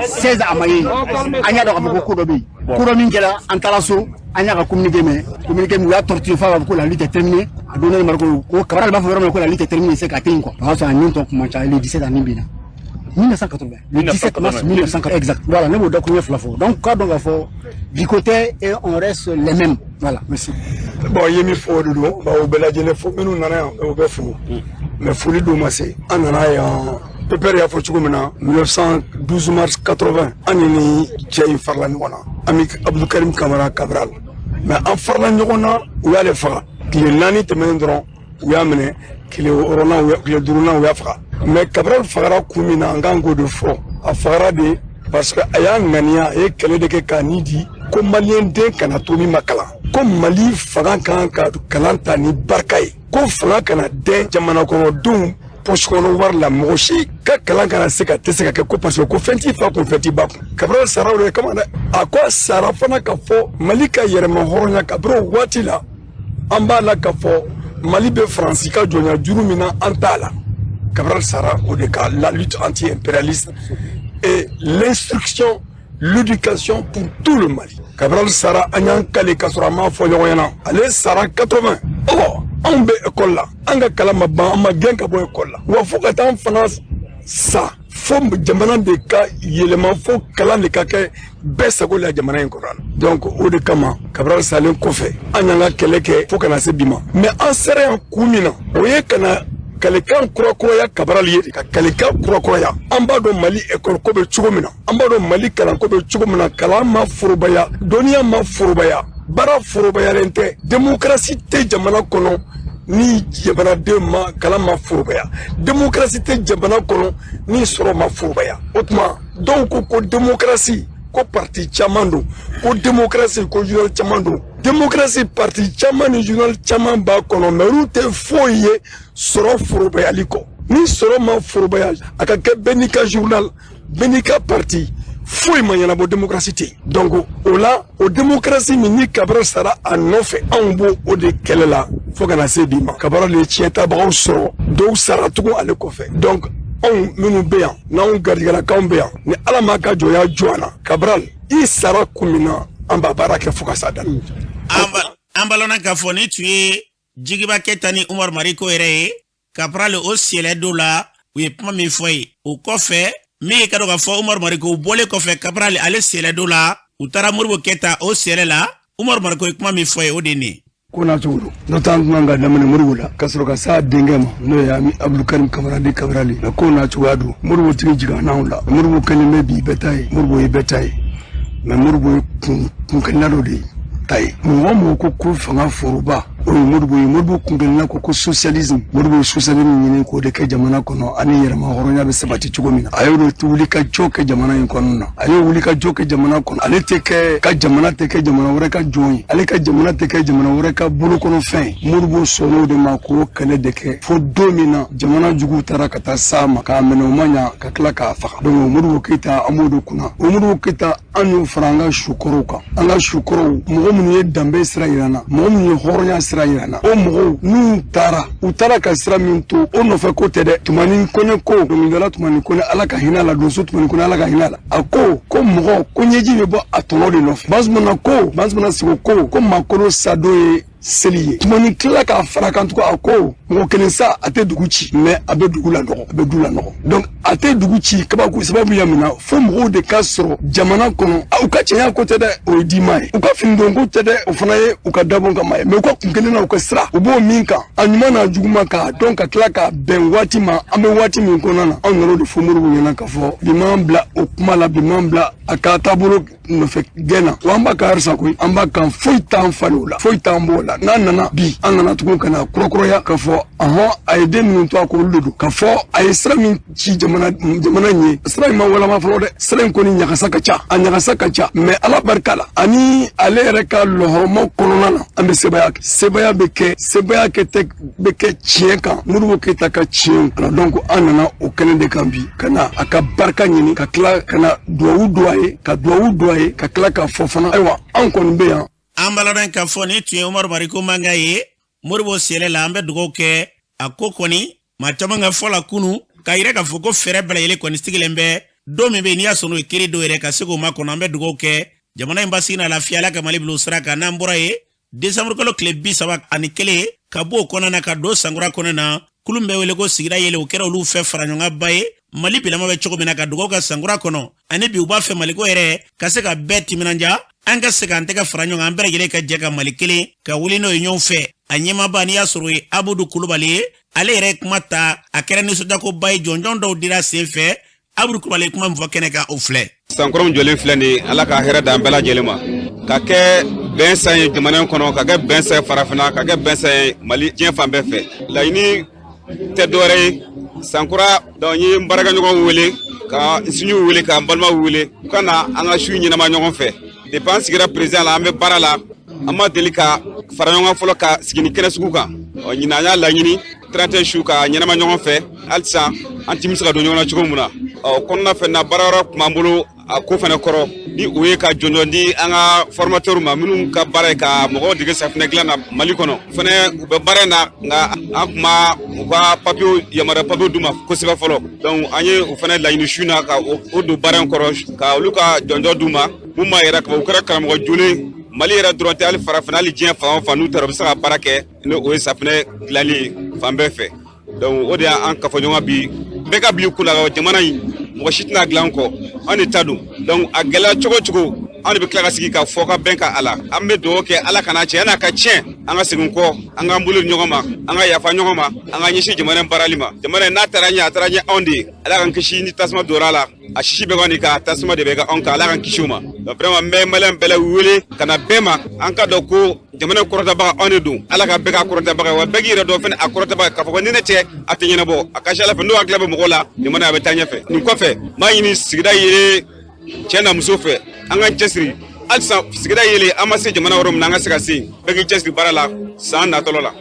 16 a ma ye. An y'a dɔn k'a fɔ ko ko dɔ bɛ yen. Ko dɔ min kɛra, an taara so, an y'a ka communiqué mɛn. Communiqué min u y'a torturé f'a b'a fɔ ko la lutte est terminée. A don ne Mariko ko Cabral b'a fɔ yɔrɔ min ko la lutte est terminée, c'est k'a tɛ yen quoi. O y'a sɔrɔ a nin tɔ kun man ca, le 17 a nin binna. 1980, le 17 mars 1980, exact. Voilà, ne b'o dakuruɲɛ fila fɔ. Donc k'a dɔn k'a fɔ bi ko tɛ et on reste les mêmes. Voilà, merci. Bon, i ye min fɔ o de don, o bɛɛ lajɛlen fo minnu nana yan, o bɛ fo, mais foli dun ma se. An nana yan, pépère y'a fɔ cogo min na, 1912 mars 80, an ni ni cɛ in farala ɲɔgɔn na, Ami Abdulkarim Kamara Cabral. Mais an farala ɲɔgɔn na, u y'ale faga. Tile 4 tɛmɛnen dɔrɔn, u y'a minɛ. Tile 6nan, tile 5nan, u y'a faga. Mais Cabral fagara kun min na, an kan k'o de fɔ. A fagara de parce que a y'a ŋaniya, a ye kɛlɛ de kɛ k'a ni di ko maliyɛn den kana to min ma kalan, ko Mali fanga kan ka kalan ta ni barika ye, ko fanga kana dɛn jamana kɔnɔdenw poche kɔnɔ wari la, mɔgɔ si ka kalan kana se ka tɛ se ka kɛ, ko parce que ko fɛn t'i fa kun, fɛn t'i ba kun. Cabral sara o de kama dɛ. A ko a sara fana ka fɔ Mali ka yɛrɛma hɔrɔnya. Kabini o waati la, an b'a la ka fɔ Mali bɛ Faransi ka jɔnya juru min na, an t'a la. Cabral sara o de ka la lutte anti-impérialiste et l'instruction, l'éducation pour tout le Mali. Cabral sara, an y'an kale ka sɔrɔ an m'a fɔ ɲɔgɔn ɲɛna. Ale sara 80. Ɔ, anw bɛ école la, an ka kalan ma ban, an ma gɛn ka bɔ école la wa. Fo ka taa an fana sa, fo jamana de ka yɛlɛma, fo kalan de ka kɛ bɛɛ sago la jamana in kɔnɔ. Donc o de kama, Cabral salen kɔfɛ, an y'an ka kɛlɛ kɛ fo ka na se bi ma. Mais an sera yan kun min na, o ye ka na kalekan kurakuraya Cabral ye, ka kalekan kurakuraya. An b'a dɔn Mali école ko bɛ cogo min na, an b'a dɔn Mali kalanko bɛ cogo min na. Kalan ma forobaya, dɔnniya ma forobaya, baara forobayalen tɛ, démocratie tɛ jamana kɔnɔ ni jamanaden ma kalan ma forobaya, démocratie tɛ jamana kɔnɔ ni sɔrɔ ma forobaya. O tuma dɔw ko ko démocratie ko parti caman don, ko démocratie ko journal caman don. Démocratie, parti caman ni journal caman b'a kɔnɔ, mais olu tɛ foyi ye sɔrɔ forobayali kɔ. Ni sɔrɔ ma forobaya, a ka kɛ bɛɛ n'i ka journal, bɛɛ n'i ka parti, foyi ma ɲɛnabɔ, démocratie tɛ yen. Donc o la, o démocratie min ni Cabral sara a nɔfɛ, anw b'o o de kɛlɛ la fo ka na se bi ma. Cabral ye tiɲɛtabagaw sɔrɔ, dɔw sara tugun ale kɔfɛ. Donc anw minnu bɛ yan, n'anw garijɛgɛlakaw bɛ yan, ni Ala m'a ka jɔnya jɔ an na, Cabral i sara kun min na, an b'a baara kɛ fo ka s'a dan. An balana k'a fɔ ni tun ye Jigiba Keyita ni Umaru Mariko yɛrɛ ye Cabral o sɛlɛ dɔ la, u ye kuma min fɔ ye o kɔfɛ, min ye ka dɔn k'a fɔ Umaru Mariko u bɔlen kɔfɛ Cabral ale sɛlɛ dɔ la, u taara Modibo Keyita o sɛlɛ la, Umaru Mariko ye kuma min fɔ ye, o de ye nin ye. Ko n'a cogo don n'o t'an tun kan ka daminɛ Modibo la ka sɔrɔ ka s'a denkɛ ma, n'o ye Ami Abdulkarim Kamara di Cabral ye. Ko n'a cogoya don, Modibo tigi jigin n'anw la. Modibo kelen bɛ bi bɛɛ ta ye, Modibo ye bɛɛ ta ye, mais Modibo ye kun kelenna dɔ de ye ta ye. Mɔgɔ mɔgɔ ko ko fanga foroba, o ye Modibo ye. Modibo kun kelenna ko ko socialisme. Modibo ye socialisme ɲini k'o de kɛ jamana kɔnɔ, ani yɛrɛma hɔrɔnya bɛ sabati cogo min na. A y'o de wuli ka jɔ kɛ jamana in kɔnɔna na. A y'o wuli ka jɔ kɛ jamana kɔnɔ. Ale tɛ kɛ ka jamana tɛ kɛ jamana wɛrɛ ka jɔn ye, ale ka jamana tɛ kɛ jamana wɛrɛ ka bolokɔnɔfɛn ye. Modibo sɔnn'o de ma k'o kɛlɛ de kɛ fo don min na jamana juguw taara ka taa s'a ma k'a minɛ, o ma ɲa, ka tila k'a faga. Donc Modibo Keyita, an b'o de kunna. O Modibo Keyita, an y'o fara an ka sukɔrɔw kan. An ka sukɔrɔw, mɔgɔ minnu ye danbe sira yira an na, mɔgɔ minnu ye hɔrɔnya sira yira an na, o mɔgɔw n'u taara, u taara ka sira min to, o nɔfɛ ko tɛ dɛ. Tumani Kɔnɛ ko, dɔnkilidala Tumani Kɔnɛ, Ala ka hinɛ la, donso Tumani Kɔnɛ, Ala ka hinɛ la, a ko ko mɔgɔ ko ɲɛji bɛ bɔ a tɔnɔ de nɔfɛ. Basumana ko, Basumana Siko ko ko makolo sadon ye seli ye. Tumani tila k'a fara kan tugun, a ko mɔgɔ kelen sa, a tɛ dugu ci, mais a bɛ dugu lanɔgɔ, a bɛ du lanɔgɔ. Donc a tɛ dugu ci kabako sababu ya min na, fo mɔgɔw de ka sɔrɔ jamana kɔnɔ. U ka cɛnya ko tɛ dɛ, o ye dima ye. U ka finidon ko tɛ dɛ, o fana ye u ka dabon kama ye. Mais u ka kun kelen na, u ka sira, u b'o min kan, a ɲuman n'a juguman, k'a dɔn ka tila k'a bɛn waati ma. An bɛ waati min kɔnɔna na, anw nana o de fɔ Modibo ɲɛna k'a fɔ bi m'an bila o kuma la, bi m'an bila a ka taabolo nɔfɛ gɛn na. Wa an b'a kan halisa koyi, an b'a kan, foyi t'an falen o la, foyi t'an b'o la. N'an nana bi, an nana tugun ka na kurakuraya k'a fɔ ɔhɔn, a ye den minnu to a kɔ, olu de don. K'a fɔ a ye sira min ci jamana ɲɛ, sira in ma walama fɔlɔ dɛ. Sira in kɔni ɲagasa ka ca, a ɲagasa ka ca, mais Ala barika la ani ale yɛrɛ ka lɔhɔrɔma kɔnɔna na, an bɛ sebaya kɛ. Sebaya bɛ kɛ, sebaya kɛ tɛ bɛ kɛ tiɲɛ kan, Modibo Keyita ka tiɲɛ. Donc an nana o kɛnɛ de kan bi, ka na a ka barika ɲini, ka tila ka na duwawu don a ye, ka duwawu don a ye, ka tila k'a fɔ fana, ayiwa, an kɔni bɛ yan. An baladɔn k'a fɔ ni tun ye Umaru Mariko mankan ye Modibo sɛlɛ la. An bɛ dugawu kɛ a ko kɔni Maa caman ka fɔ la kunu k'a yira k'a fɔ ko fɛɛrɛ bɛɛ lajɛlen kɔni sigilen bɛ don min bɛ yen n'i y'a sɔrɔ n'o ye kiri don yɛrɛ ka se k'o makɔnɔ. An bɛ dugawu kɛ jamana in basigi n'a lafiya, Ala ka Mali bila o sira kan. N'an bɔra yen, desanburu kalo tile 31 ka bɔ o kɔnɔna na ka don sankura kɔnɔna na, kulu bɛ wele ko Sigida Yeelen, o kɛra olu fɛ faraɲɔgɔnkanba ye Mali bilama bɛ cogo min na ka dugawu kɛ sankura kɔnɔ. Ani bi u b'a fɛ Maliko yɛrɛ ka se ka bɛɛ timinanja, an ka se k'an tɛgɛ fara ɲɔgɔn kan, an bɛɛ lajɛlen ka jɛ ka Mali kelen ka wuli n'o ye ɲɔgɔn fɛ. A ɲɛmaaba, n'i y'a sɔrɔ o ye Abudu Kulubali ye, ale yɛrɛ ye kuma ta, a kɛra nisɔndiyakoba ye, jɔnjɔn dɔw dira sen fɛ. Abudu Kulubali ye kuma min fɔ kɛnɛ kan, o filɛ. Sankura min jɔlen filɛ nin ye, Ala ka hɛrɛ d'an bɛɛ lajɛlen ma, ka kɛ bɛn san ye jamana in kɔnɔ, ka kɛ bɛn san ye farafinna, ka kɛ bɛn san ye Mali diɲɛ fan bɛɛ fɛ. Laɲini tɛ dɔwɛrɛ ye sankura. Donc n ye n baarakɛɲɔgɔnw wele, ka n sinjiw wele, ka n balimaw wele, u ka na an ka su ɲɛnama ɲɔgɔn fɛ. Depuis an sigira président la, an bɛ baara la, an ma deli ka fara ɲɔgɔn kan fɔlɔ ka sigi ni kɛnɛ sugu kan. Ɔ ɲinan, an y'a laɲini 31 su ka ɲɛnama ɲɔgɔn fɛ, halisa an ti bɛ se ka don ɲɔgɔn na cogo min na. Ɔ kɔnɔna fɛn na, baara wɛrɛ tun b'an bolo a ko fana kɔrɔ, ni o ye ka jɔnjɔn di an ka formateur ma, minnu ka baara ye ka mɔgɔw dege safunɛ dilan na Mali kɔnɔ. Fɛnɛ u bɛ baara in na, nka an tun ma u ka papiyew, yamaruya papiyew d'u ma kosɛbɛ fɔlɔ. Donc an ye o fana laɲini su na ka o don baara in kɔrɔ, ka olu ka jɔnjɔn d'u ma, mun b'a yɛrɛ ka u kɛra karamɔgɔ jolen. Mali yɛrɛ dɔrɔn tɛ, hali farafinna, hali diɲɛ fan o fan n'u taara, u bɛ se ka baara kɛ ni o ye safunɛ dilanli ye fan bɛɛ fɛ. Donc o de y'an kafoɲɔgɔn bi. Bɛɛ ka bila i kun la, jamana in mɔgɔ si tɛna dilan kɔ, an de ta don. Donc a gɛlɛya cogo o cogo, an de bɛ tila ka sigi ka fɔ ka bɛn ka a la. An bɛ dugawu kɛ Ala kana cɛ n'a ka tiɲɛ, an ka segin kɔ, an k'an bolo di ɲɔgɔn ma, an ka yafa ɲɔgɔn ma, an ka ɲɛsin jamana in baarali ma. Jamana in n'a taara ɲɛ, a taara ɲɛ anw de ye. Ala k'an kisi ni tasuma donna a la, a sisi bɛ kɔni ka tasuma de bɛ kɛ anw kan, Ala k'an kisi o ma. Donc vraiment n bɛ maliyɛn bɛɛ wele ka na bɛɛ ma, an ka dɔn ko jamana kɔrɔtabaga anw de don. Ala ka bɛɛ ka kɔrɔtabaga, wa bɛɛ k'i yɛrɛ dɔn fɛnɛ a kɔrɔtabaga, k'a fɔ ko ni ne tɛ a tɛ ɲɛnabɔ. A ka ca Ala fɛ, n'o hakili bɛ mɔgɔw la, jamana a bɛ taa ɲɛfɛ. Nin kɔfɛ, n b'a ɲini Sigida Yeelen cɛ n'a muso fɛ, an k'an cɛsiri halisa. Sigida Yeelen, an ma se jamana yɔrɔ min na, an ka se ka se yen. Bɛɛ k'i cɛsiri baara la san natɔlɔ la.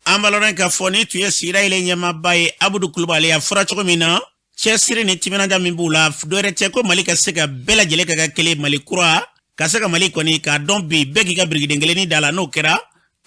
An b'a k'a fɔ ni tun ye Sigida Yeelen ɲɛmaaba ye, Abudu Kulubali. A fɔra cogo min na, cɛsiri ni timinanja min b'u la, dɔwɛrɛ tɛ ko Mali ka se ka bɛɛ lajɛlen ka kɛ kelen, Mali kura ka se ka Mali kɔni k'a dɔn bi, bɛɛ k'i ka birikiden kelennin da la. N'o kɛra,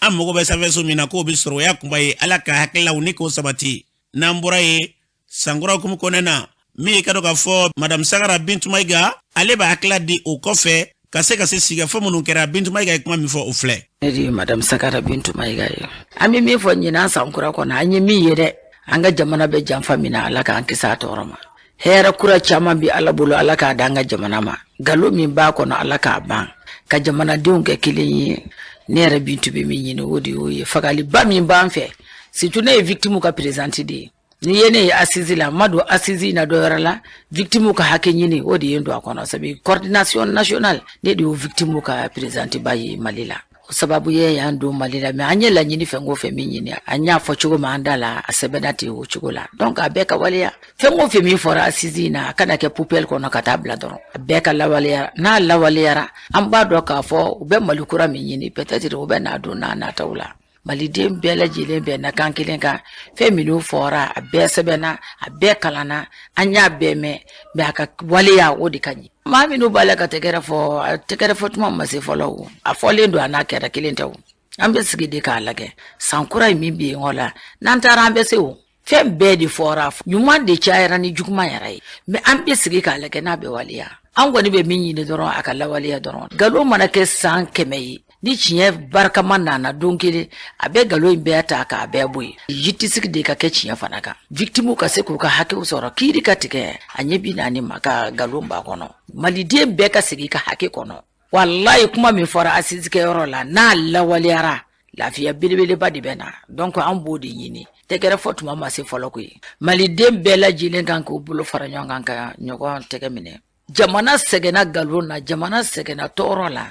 an mago bɛ sanfɛso min na, k'o bɛ sɔrɔ. O y'a kunba ye. Ala ka hakililaw ni k'o sabati. N'an bɔra yen, sankura hukumu kɔnɔna na, min ye ka dɔn k'a fɔ Madamu Sagara Bintu Mayiga, ale b'a hakilila di o kɔfɛ ka se ka se sigikafɔ minnu kɛra. Bintu Mayiga ye kuma min fɔ, o filɛ. Ne de ye Madamu Sagara Bintu Mayiga ye. An bɛ min fɔ ɲinan san kura kɔnɔ, an ye min ye dɛ, an ka jamana bɛ janfa min na, Ala k'an kisi a tɔɔrɔ ma. Hɛrɛ kura caman bɛ Ala bolo, Ala k'a d'an ka jamana ma. Nkalon min b'a kɔnɔ, Ala k'a ban, ka jamanadenw kɛ kelen ye. Ne yɛrɛ Bintu bɛ min ɲini, o de y'o ye. Fagaliba min b'an fɛ, surtout ne ye victime ka présidente de ye. N'i ye ne ye assise la, n ma don assise na dɔ wɛrɛ la, victime ka hakɛ ɲini, o de ye n don a kɔnɔ. Sabu coordination nationale, ne de y'o victime ka présidente ba ye Mali la. O sababu ye y'an don Mali la. Mais an ye laɲini fɛn o fɛn min ɲini, an y'a fɔ cogo min an da la, a sɛbɛnna ten o cogo la. Donc a bɛɛ ka waleya. Fɛn o fɛn min fɔra assise in na, a kana kɛ poubelle kɔnɔ ka taa bila dɔrɔn, a bɛɛ ka lawaleya. N'a lawaleyara, an b'a dɔn k'a fɔ u bɛ Mali kura min ɲini, peut-être u bɛ n'a don n'a nataw la. Maliden bɛɛ lajɛlen bɛn na kan kelen kan. Fɛn minnu fɔra, a bɛɛ sɛbɛnna, a bɛɛ kalanna, an y'a bɛɛ mɛn, mais a ka waleya, o de ka ɲi. Maa minnu b'a la ka tɛgɛrɛ fɔ, a tɛgɛrɛ fɔ tuma ma se fɔlɔ. O a fɔlen don, a n'a kɛra kelen tɛ. O an bɛ sigi de k'a lajɛ. San kura in min bɛ yen o la, n'an taara, an bɛ se. O fɛn bɛɛ de fɔra, ɲuman de cayara ni juguman yɛrɛ ye, mais an bɛ sigi k'a lajɛ n'a bɛ waleya. An kɔni bɛ min ɲini dɔrɔn, a ka lawaleya dɔrɔn. Nkalon mana kɛ san 100 ye, ni tiɲɛ barikama nana don kelen, a bɛ nkalon in bɛɛ ta k'a bɛɛ bɔ yen. Justice de ka kɛ tiɲɛ fana kan, victime ka se k'u ka hakɛw sɔrɔ, kiiri ka tigɛ a ɲɛ 40 ma ka nkalon b'a kɔnɔ. Maliden bɛɛ ka segin ka hakɛ kɔnɔ. Walayi, kuma min fɔra assise kɛyɔrɔ la, n'a lawaleyara, lafiya belebeleba de bɛ na. Donc an b'o de ɲini. Tɛgɛrɛ fɔ tuma ma se fɔlɔ koyi. Maliden bɛɛ lajɛlen kan k'u bolo fara ɲɔgɔn kan ka ɲɔgɔn tɛgɛ minɛ. Jamana sɛgɛnna nkalon na, jamana sɛgɛnna tɔɔrɔ la.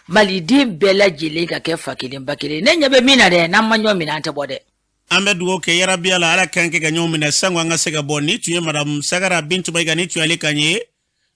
Maliden bɛɛ lajɛlen ka kɛ fa kelen ba kelen. Ne ɲɛ bɛ min na dɛ, n'an ma ɲɔgɔn minɛ, an tɛ bɔ dɛ. An bɛ dugawu kɛ yarabiya la, Ala k'an kɛ ka ɲɔgɔn minɛ sango an ka se ka bɔ. Ni tun ye Madamu Sagara Bintu Mayiga, ni tun y'ale kan ye.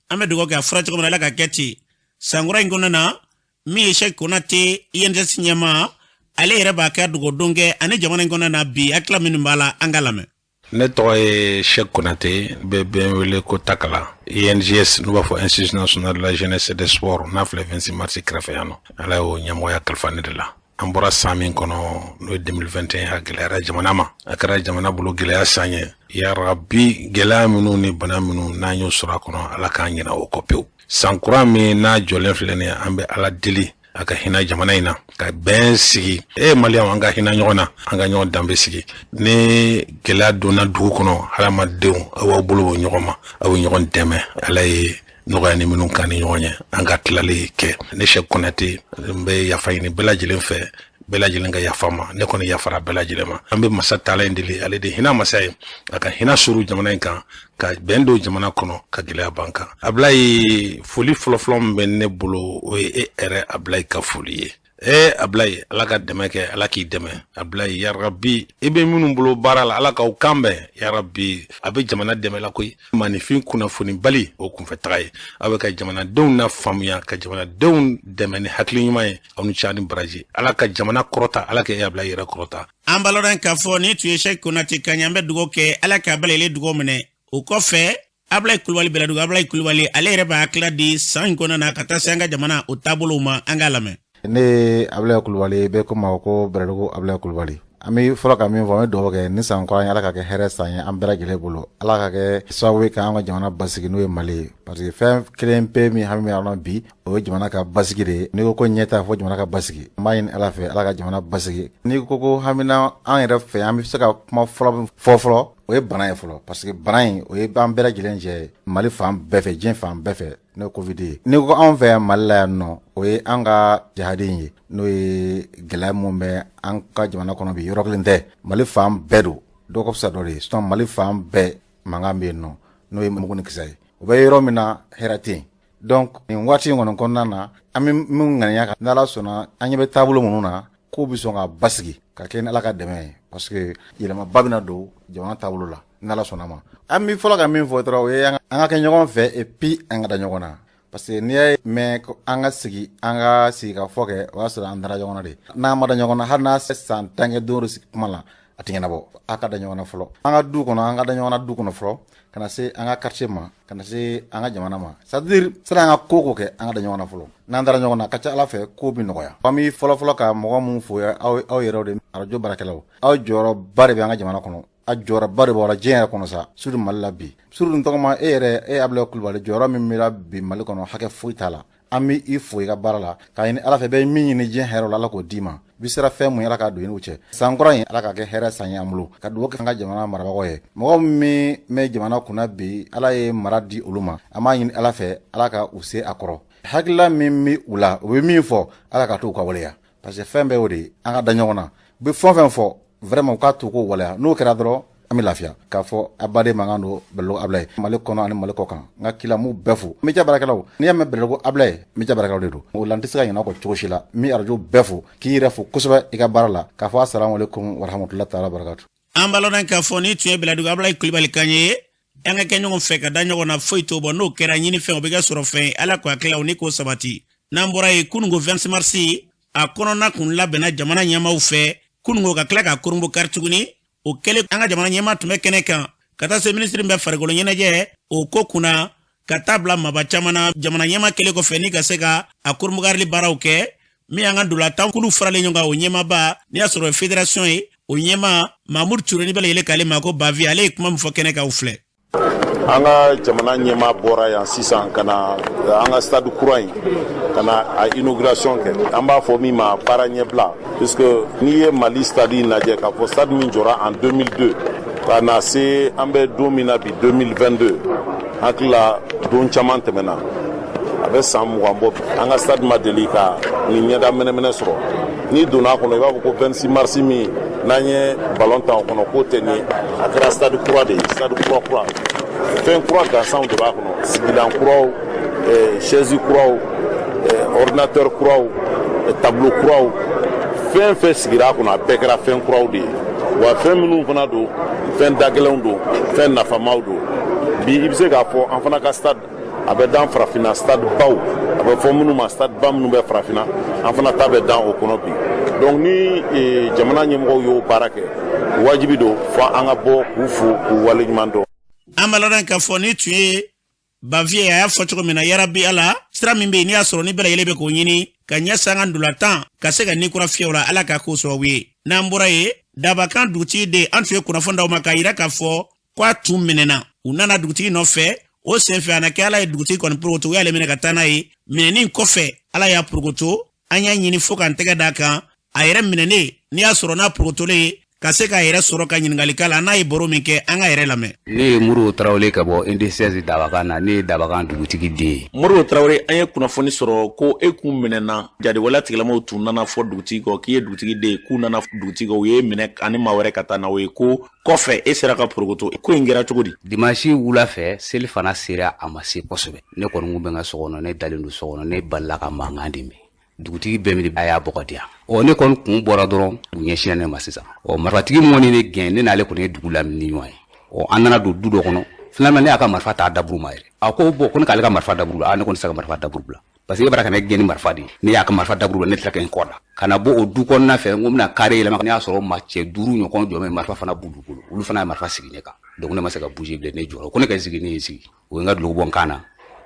An bɛ dugawu kɛ, a fɔra cogo min na, Ala ka kɛ ten. Sankura in kɔnɔna na, min ye Sɛki Konate, INJS ɲɛmaa, ale yɛrɛ b'a kɛ dugawu kɛ ani jamana in kɔnɔna na bi, hakilila minnu b'a la, an ka lamɛn. Ne tɔgɔ ye Cheick Konate, bɛ bɛn wele ko Takala. INJS, n'u b'a fɔ Institut national de la jeunesse et des sports, n'a filɛ 26 mars kɛrɛfɛ yan nɔ, Ala y'o ɲɛmɔgɔya kalifa ne de la. An bɔra san min kɔnɔ, n'o ye 2021, a gɛlɛyara jamana ma, a kɛra jamana bolo gɛlɛya san ye. Yarabi, gɛlɛya minnu ni bana minnu n'an y'o sɔrɔ a kɔnɔ, Ala k'an ɲinɛ o kɔ pewu. San kura min n'a jɔlen filɛ nin ye, an bɛ Ala deli a ka hinɛ jamana in na, ka bɛn sigi. E Maliyɛnw, an ka hinɛ ɲɔgɔn na, an ka ɲɔgɔn danbe sigi. Ni gɛlɛya donna dugu kɔnɔ, hadamadenw, aw b'aw bolo bɔ ɲɔgɔn ma, aw bɛ ɲɔgɔn dɛmɛ. Ala ye nɔgɔya ni minnu kan ni ɲɔgɔn ye, an ka tilali kɛ. Ne Sɛki Konate, n bɛ yafa ɲini bɛɛ lajɛlen fɛ, bɛɛ lajɛlen ka yafa ma. Ne kɔni yafara bɛɛ lajɛlen ma. An bɛ masa taala in deli, ale de hinɛ masa ye, a ka hinɛ suru jamana in kan, ka bɛn don jamana kɔnɔ, ka gɛlɛya ban kan. Abilayi, foli fɔlɔfɔlɔ min bɛ ne bolo, o ye e yɛrɛ Abilayi ka foli ye. Ee Abilayi, Ala ka dɛmɛ kɛ, Ala k'i dɛmɛ. Abilayi, yarabi, i bɛ minnu bolo baara la, Ala k'aw kan bɛn. Yarabi, a bɛ jamana dɛmɛ la koyi. Maaninfin kunnafoni bali o kunfɛ taga ye, aw bɛ ka jamanadenw na faamuya, ka jamanadenw dɛmɛ ni hakili ɲuman ye. Aw ni ce ni baraji. Ala ka jamana kɔrɔta, Ala ka e Abilayi yɛrɛ kɔrɔta. An b'a lɔn k'a fɔ nin tun ye Sɛki Konate kan ye. An bɛ dugawu kɛ, Ala k'a bɛɛ lajɛlen dugawu minɛ. O kɔfɛ, Abulayi Kulubali, Bɛlɛdugu Abulayi Kulubali, ale yɛrɛ b'a hakilila di san in kɔnɔna na ka taa se an ka jamana o taabolow ma. An k'a lamɛn. Ne ye Abulayi Kulubali, bɛɛ ko ma ko Bɛlɛdugu Abulayi Kulubali. An bɛ fɔlɔ ka min fɔ, an bɛ dugawu kɛ ni san kura ye, Ala ka kɛ hɛrɛ san ye an bɛɛ lajɛlen bolo. Ala ka kɛ sababu ye k'an ka jamana basigi, n'o ye Mali ye, parce que fɛn kelen pe min hami bɛ an na bi, o ye jamana ka basigi de ye. N'i ko ko ɲɛta, fo jamana ka basigi. An b'a ɲini Ala fɛ, Ala ka jamana basigi. N'i ko ko hamina an yɛrɛ fɛ, an bɛ se ka kuma fɔlɔ fɔ fɔlɔ, o ye bana ye fɔlɔ, parce que bana in, o ye an bɛɛ lajɛlen jɛ Mali fan bɛɛ fɛ, diɲɛ fan bɛɛ fɛ, n'o ye Covid ye. N'i ko anw fɛ yan Mali la yan nɔ, o ye an ka jihadi ye, n'o ye gɛlɛya mun bɛ an ka jamana kɔnɔ bi. Yɔrɔ kelen tɛ, Mali fan bɛɛ don, dɔ ka fisa dɔ de ye. Sinon Mali fan bɛɛ mankan bɛ yen nɔ, n'o ye mugu ni kisɛ ye. O bɛ yɔrɔ min na, hɛrɛ tɛ yen. Donc nin waati in kɔni kɔnɔna na, an bɛ min ŋaniya kan, n'Ala sɔnna, an ɲɛ bɛ taabolo minnu na, k'o bɛ sɔn ka basigi ka kɛ ni Ala ka dɛmɛ ye, parce que yɛlɛmaba bɛna don jamana taabolo la, n'Ala sɔnna ma. An bɛ fɔlɔ ka min fɔ dɔrɔn, o ye an ka kɛ ɲɔgɔn fɛ, et puis an ka da ɲɔgɔn na, parce que n'i y'a mɛn an ka sigi, an ka sigi ka fɔ kɛ, o y'a sɔrɔ an dara ɲɔgɔn na de. N'an ma da ɲɔgɔn na, hali n'a san 10 kɛ don o sigi kuma la, a tɛ ɲɛnabɔ. A ka da ɲɔgɔn na fɔlɔ an ka du kɔnɔ, an ka da ɲɔgɔn na du kɔnɔ fɔlɔ, ka na se an ka quartier ma, ka na se an ka jamana ma. C'est à dire, sani an ka ko ko kɛ, an ka da ɲɔgɔn na fɔlɔ. N'an dara ɲɔgɔn na, a ka ca Ala fɛ, ko bɛ nɔgɔya. An bɛ fɔlɔ fɔlɔ ka mɔgɔ mun fo, aw yɛrɛw de, arajo baarakɛlaw. Aw jɔyɔrɔba de bɛ an ka jamana kɔnɔ, a jɔyɔrɔba de b'aw la diɲɛ yɛrɛ kɔnɔ sa, surtout Mali la bi. Surtout n tɔgɔma, e yɛrɛ, e Abulayi Kulubali, jɔyɔrɔ min b'i la bi Mali kɔnɔ, hakɛ foyi t'a la. An bɛ i fo i ka baara la, k'a ɲini Ala fɛ, bɛ min ɲini diɲɛ hɛrɛ la, Ala k'o d'i ma. Bi sera fɛn mun ye, Ala k'a don i n'u cɛ. San kura in, Ala k'a kɛ hɛrɛ san ye an bolo. Ka dugawu kɛ an ka jamana marabagaw ye, mɔgɔ min bɛ jamana kunna bi, Ala ye mara di olu ma. An b'a ɲini Ala fɛ, Ala ka u se a kɔrɔ. Hakilila min bɛ u la, u bɛ min fɔ, Ala ka to u ka waleya, parce que fɛn bɛɛ y'o de ye. An ka da ɲɔgɔn na, u bɛ fɛn o fɛn fɔ, vraiment, u k'a to k'o waleya. N'o kɛra dɔrɔn, an bɛ lafiya. K'a fɔ a baden mankan don, Bɛlɛdugu Abulayi, Mali kɔnɔ ani Mali kɔ kan, n ka kila m'u bɛɛ fo. Média baarakɛlaw, n'i y'a mɛn Bɛlɛdugu Abulayi, média baarakɛlaw de don. O la, n tɛ se ka ɲinɛ aw kɔ cogo si la. N bɛ arajo bɛɛ fo, k'i yɛrɛ fo kosɛbɛ i ka baara la, k'a fɔ asalamualeykum warahmatulahi taala barakatu. An b'a lɔn k'a fɔ nin tun ye Bɛlɛdugu Abulayi Kulubali kan ye. An ka kɛ ɲɔgɔn fɛ, ka da ɲɔgɔn na, foyi t'o bɔ. N'o kɛra, ɲinifɛn o bɛ kɛ sɔrɔ fɛn ye. Ala ko hakililaw ni k'o sabati. N'an bɔra yen, kununko 26 mars a kɔnɔna kun labɛnna jamana ɲɛmaaw fɛ kununko, ka tila ka kurunbo kari tuguni. O kɛlen, an ka jamana ɲɛmaa tun bɛ kɛnɛ kan, ka taa se minisiri bɛ farikolo ɲɛnajɛ o ko kunna, ka taa bila maba caman na. Jamana ɲɛmaa kɛlen kɔfɛ ni ka se ka a kurunbokarili baaraw kɛ, min y'an ka ndolatan kulu faralen ɲɔgɔn kan, o ɲɛmaaba, n'i y'a sɔrɔ fédération ye, o ɲɛmaa Mamudu Ture, ni bɛɛ lajɛlen k'ale ma ko Bavi, ale ye kuma min fɔ kɛnɛ kan, o filɛ. An ka jamana ɲɛmaa bɔra yan sisan ka na an ka stade kura in, ka na a inauguration kɛ. An b'a fɔ min ma baara ɲɛbila, puisque n'i ye Mali stade in lajɛ, k'a fɔ stade min jɔra en 2002 ka na se an bɛ don min na bi, 2022, hakili la don caman tɛmɛna, a bɛ san 20 bɔ, an ka stade ma deli ka nin ɲɛda mɛnɛmɛnɛ sɔrɔ. N'i donna a kɔnɔ, i b'a fɔ ko 26 mars min n'an ye ballon tan o kɔnɔ, k'o tɛ nin ye. A kɛra stade kura de ye, stade kura kura, fɛn kura gansanw de b'a kɔnɔ, sigilan kuraw, chaise kuraw, ordinateur kuraw, tableau kuraw, fɛn fɛn sigira a kɔnɔ, a bɛɛ kɛra fɛn kuraw de ye. Wa fɛn minnu fana don, fɛn dagɛlɛnw don, fɛn nafamaw don. Bi i bɛ se k'a fɔ an fana ka stade a bɛ dan Farafinna stade baw, a bɛ fɔ minnu ma stade ba minnu bɛ Farafinna, an fana ta bɛ dan o kɔnɔ bi. Donc ni jamana ɲɛmɔgɔw y'o baara kɛ, wajibi don fo an ka bɔ k'u fo, k'u waleɲuman dɔn. An b'a lɔn k'a fɔ ni tun ye Baviye, a y'a fɔ cogo min na, yarabi Ala, sira min bɛ yen n'i y'a sɔrɔ ni bɛɛ lajɛlen bɛ k'o ɲini. Ka ɲɛsin an ka ntolatan ka se ka ni kura fiyɛ o la, Ala ka ko sababu ye. N'an bɔra yen, Dabakan dugutigi den, an tun ye kunnafoni d'aw ma k'a yira k'a fɔ ko a tun minɛna. U nana dugutigi nɔfɛ, o senfɛ a na kɛ Ala ye dugutigi kɔni porokoto, u y'ale minɛ ka taa n'a ye. Minɛni kɔfɛ, Ala y'a porokoto. An y'a ɲini fo k'an tɛgɛ d'a kan, a yɛrɛ minɛnen, n'i y'a sɔrɔ n'a porokotolen ye, ka se k'a yɛrɛ sɔrɔ ka ɲininkali k'a la. N'a ye baro min kɛ, an ka yɛrɛ lamɛn. Ne ye Modibo Tarawele ka bɔ Unité 16 Dabakan na. Ne ye Dabakan dugutigi den ye. Modibo Tarawele, an ye kunnafoni sɔrɔ ko e kun minɛna, jatigɛwale tigilamɔgɔw tun nana fɔ dugutigi kɔ k'i ye dugutigi den ye, k'u nana dugutigi kɔ, u ye minɛ ani maa wɛrɛ ka taa n'aw ye, ko kɔfɛ e sera ka porokoto. Ko in kɛra cogo di? Dimanche wula fɛ, seli fana sera, a ma se kosɛbɛ. Ne kɔni kun bɛ n ka so kɔnɔ, ne dalen don so kɔnɔ, ne balila ka mankan de mɛn. Dugutigi bɛɛ mi a y'a bɔ ka di yan. Ɔ, ne kɔni kun bɔra dɔrɔn, u ɲɛsinna ne ma sisan. Ɔ, marifatigi min kɔni ne gɛn, ne n'ale kɔni ye dugu lamini ɲɔgɔn ye. Ɔ, an nana don du dɔ kɔnɔ. Finalement, ne y'a ka marifa ta daburu ma yɛrɛ. A ko bɔn, ko ne k'ale ka marifa daburu bila. A, ne kɔni tɛ se ka marifa daburu bila, parce que e b'a ka ne gɛn ni marifa de ye. Ne y'a ka marifa daburu bila, ne tila ka n kɔ da ka na bɔ o du kɔnɔna fɛ. N ko n bɛna kare yɛlɛma, ne y'a sɔrɔ maa cɛ 5 ɲɔgɔn jɔ bɛ, marifa fana b'olu bolo, olu fana ye marifa sigi ne kan. Donc ne ma se ka bouger bilen, ne jɔra. Ko ne ka sigi, ne ye sigi. O ye n ka duloki bɔ n kan na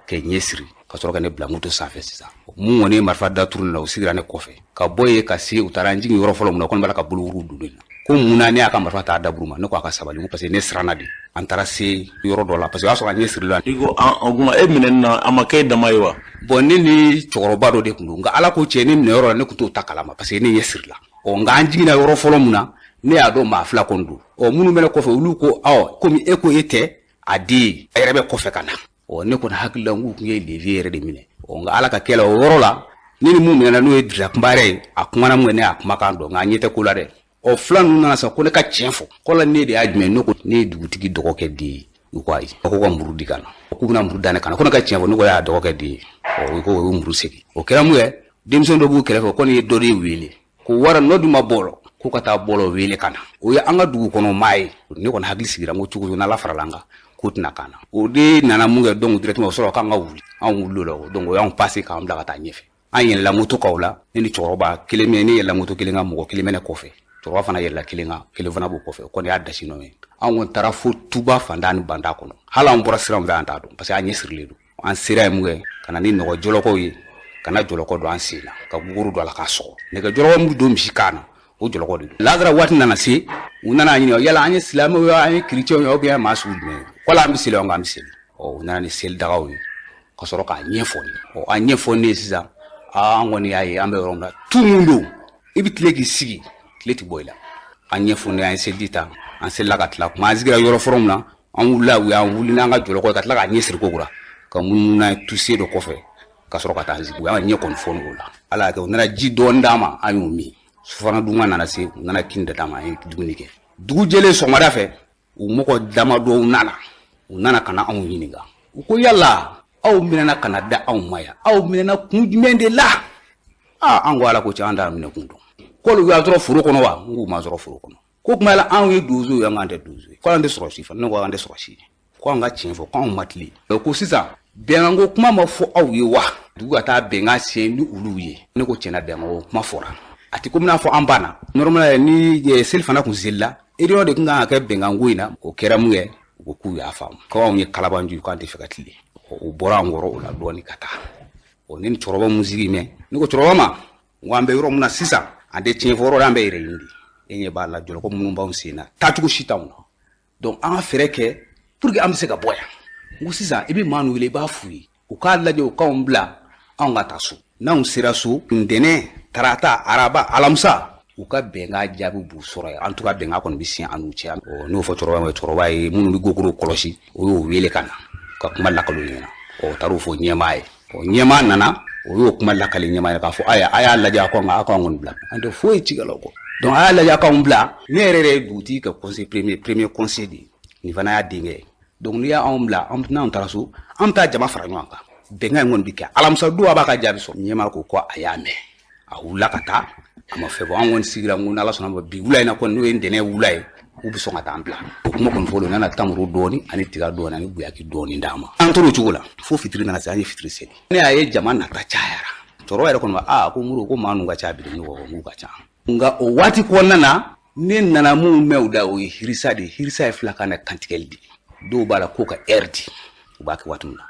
ka ɲɛ siri, ka sɔrɔ ka ne bila moto sanfɛ. Sisan mun kɔni ye marifa daturu ne la, o sigira ne kɔfɛ ka bɔ yen ka se. U taara n jigin yɔrɔ fɔlɔ min na, o kɔni b'a la ka bolowuru don ne la ko mun na ne y'a ka marifa ta daburu ma. Ne ko a ka sabali, ko parce que ne siranna de. An taara se yɔrɔ dɔ la, parce que o y'a sɔrɔ a ɲɛ sirila. I ko o kuma, e minɛni na, a ma kɛ e dama ye wa? Bɔn, ne ni cɛkɔrɔba dɔ de tun don, nka Ala ko cɛ, ne minɛ yɔrɔ la, ne tun t'o ta kalama, parce que ne ɲɛ sirila. Ɔ, nka an jiginna yɔrɔ fɔlɔ min na, ne y'a dɔn maa 2 kɔni don. Ɔ, minnu bɛ ne kɔfɛ, olu ko awɔ, komi e ko e tɛ a den ye, a yɛrɛ bɛ kɔfɛ ka na. Ɔ, ne kɔni hakili la n k'u tun ye levier yɛrɛ de minɛ. Ɔ, nka Ala ka kɛ la, o yɔrɔ la, ne ni mun minɛna, n'o ye Dirisa Kunba yɛrɛ ye, a kumana mun kɛ, ne y'a kumakan dɔn, nka a ɲɛ tɛ ko la dɛ. Ɔ, fila ninnu nana sa ko ne ka tiɲɛ fɔ, ko la ne de y'a jumɛn. Ne ko ne ye dugutigi dɔgɔkɛ den ye. U ko ayi, ko ka muru di ka na, k'u bɛna muru da ne kan, ko ne ka tiɲɛ fɔ. Ne ko y'a dɔgɔkɛ den ye. Ɔ, u ko o ye muru segin. O kɛra mun ye, denmisɛn dɔ b'u kɛrɛfɛ, ko nin ye dɔ de wele ko wara nɔ dun ma bɔlɔ, ko ka taa bɔlɔ wele ka na. O ye an ka dugu kɔnɔ maa ye. Ne kɔni hakili sigira, n ko cogo n'Ala farala an kan, ko tɛna k'an na. O de nana mun kɛ, donc directement o sɔrɔ k'an ka wuli, an wulila o la. Donc o y'anw passé k'an bila ka taa ɲɛfɛ. An yɛlɛla moto kan o la, ne ni cɛkɔrɔba kelen min, ne yɛlɛla moto kelen kan, mɔgɔ kelen bɛ ne kɔfɛ, cɛkɔrɔba fana yɛlɛla kelen kan, kelen fana b'o kɔfɛ. O kɔni y'a dasi nɔ ye. An kɔni taara fo Tuba fanda ni banda kɔnɔ. Hali an bɔra sira min fɛ, an t'a dɔn, parce que an ɲɛ sirilen don. An sera yen mun kɛ, ka na ni nɔgɔ jɔlɔkɔw ye, ka na jɔlɔkɔ don an sen na, ka guguru don a la k'a sɔgɔ. Nɛgɛ jɔlɔkɔ min bɛ don misi kan na, o jɔlɔkɔ de don. Lazara waati nana se, u nana ɲininka yala an ye silamɛw ye, an ye kerecɛnw ye, ou bien maa sugu jumɛn ye? Ko an bɛ seli, an bɛ seli. Ɔ, u nana ni seli dagaw ye ka sɔrɔ k'a ɲɛfɔ ne. Ɔ, a ɲɛfɔ ne ye sisan, aa, an kɔni y'a ye an bɛ yɔrɔ min na, tu mun don, i bɛ tile k'i sigi, tile tɛ bɔ i la. An ɲɛfɔ ne, an ye seliji ta, an selila ka tila. Kuma an sigira yɔrɔ fɔlɔ min na, an wulila, u y'an wuli n'an ka jɔlɔkɔ ye, ka tila k'a ɲɛ siri ko kura, ka munumunu n'a ye tuse dɔ kɔfɛ, ka sɔrɔ ka taa sigi. U y'an ɲɛ kɔni fɔ o la. Ala y'a kɛ, u nana ji dɔɔni d'an ma, an y'o min. Sufana dunga nana se, u nana kin da d'an ma, an ye dumuni kɛ. Dugu jɛlen sɔgɔmada fɛ, u mɔgɔ damadɔw nana, u nana ka na anw ɲininka. U ko yala aw minɛna ka na da anw ma yan, aw minɛna kun jumɛn de la? Aa, an ko Ala ko cɛ, an t'a minɛ kun dɔn. K'olu y'an sɔrɔ foro kɔnɔ wa? N k'u m'an sɔrɔ foro kɔnɔ. Ko kuma la anw ye donso ye, an k'an tɛ donso ye. Ko an tɛ sɔrɔ si fana. Ne ko an tɛ sɔrɔ si ye. Ko an ka tiɲɛ fɔ, ko anw ma tilen. Ko sisan bɛnkan ko kuma ma fɔ aw ye wa? Dugu ka taa bɛnkan siɲɛ ni olu ye. Ne ko tiɲɛna, bɛnkan ko kuma fɔra. A tɛ komi n'a fɔ an banna. Normalement ni seli fana kun selila, réunion de tun kan ka kɛ bɛnkan ko in na. O kɛra mun ye, u ko k'u y'a faamu. Ko anw ye kalabanju, k'an tɛ fɛ ka tilen. O bɔra an kɔrɔ o la dɔɔni ka taa. O ne ni cɛkɔrɔba mun sigi mɛ, ne ko cɛkɔrɔba ma, n ko an bɛ yɔrɔ min na sisan, an tɛ tiɲɛ fɔ yɔrɔ la, an bɛ yɛrɛ ɲini de. E ɲɛ b'a la, jɔlɔkɔ minnu b'anw sen na, taacogo si t'anw na. Donc an ka fɛɛrɛ kɛ pour que an bɛ se ka bɔ yan. N ko sisan i bɛ maa ninnu wele, i b'a f'u ye, u k'a lajɛ, u k'anw bila, anw ka taa so. N'anw sera so, ntɛnɛn, tarata, araba, alamisa, u ka bɛnkan jaabi b'u sɔrɔ yan. En tout cas bɛnkan kɔni bɛ siɲɛ an n'u cɛ. Ɔ, n'o fɔ cɛkɔrɔba ma, cɛkɔrɔba ye minnu bɛ gokoro kɔlɔsi, o y'o wele ka na ka kuma lakali o ɲɛna. Ɔ, o taar'o fɔ ɲɛmaa ye. Ɔ, ɲɛmaa nana, o y'o kuma lakali ɲɛmaa ye k'a fɔ ayiwa, a y'a lajɛ, a ko a k'an kɔni bila, an tɛ foyi ci la o kɔ. Donc a y'a lajɛ, a k'anw bila. Ne yɛrɛ de ye dugutigi ka conseil premier conseil de ye, nin fana y'a denkɛ ye. Donc n'i y'anw bila, n'anw taara so, an bɛ taa jama fara ɲɔgɔn kan, bɛnkan in kɔni bɛ kɛ alamisa don, a b'a ka jaabi sɔrɔ. Ɲɛmaa ko ko a y'a mɛn, a wulila ka taa, a ma fɛn fɔ. An kɔni sigira, n ko n'Ala sɔnna ma, bi wula in na kɔni, n'o ye ntɛnɛn wula ye, k'u bɛ sɔn ka taa an bila. O kuma kɔni fɔlen, u nana tamaro dɔɔni ani tiga dɔɔni ani guyaki dɔɔni d'an ma. An tor'o cogo la fo fitiri nana se, an ye fitiri seli. Ne y'a ye jama nata cayara. Cɛkɔrɔba yɛrɛ kɔni ko aa, ko Modibo, ko maa ninnu ka ca bi dɛ. Ne ko k'u ka ca. Nka o waati kɔnɔna na, ne nana mun mɛn u da, o ye hirisa de ye. Hirisa ye filakan na kantigɛli de ye. Dɔw b'a la k'o ka ɛri di, u b'a kɛ waati min na.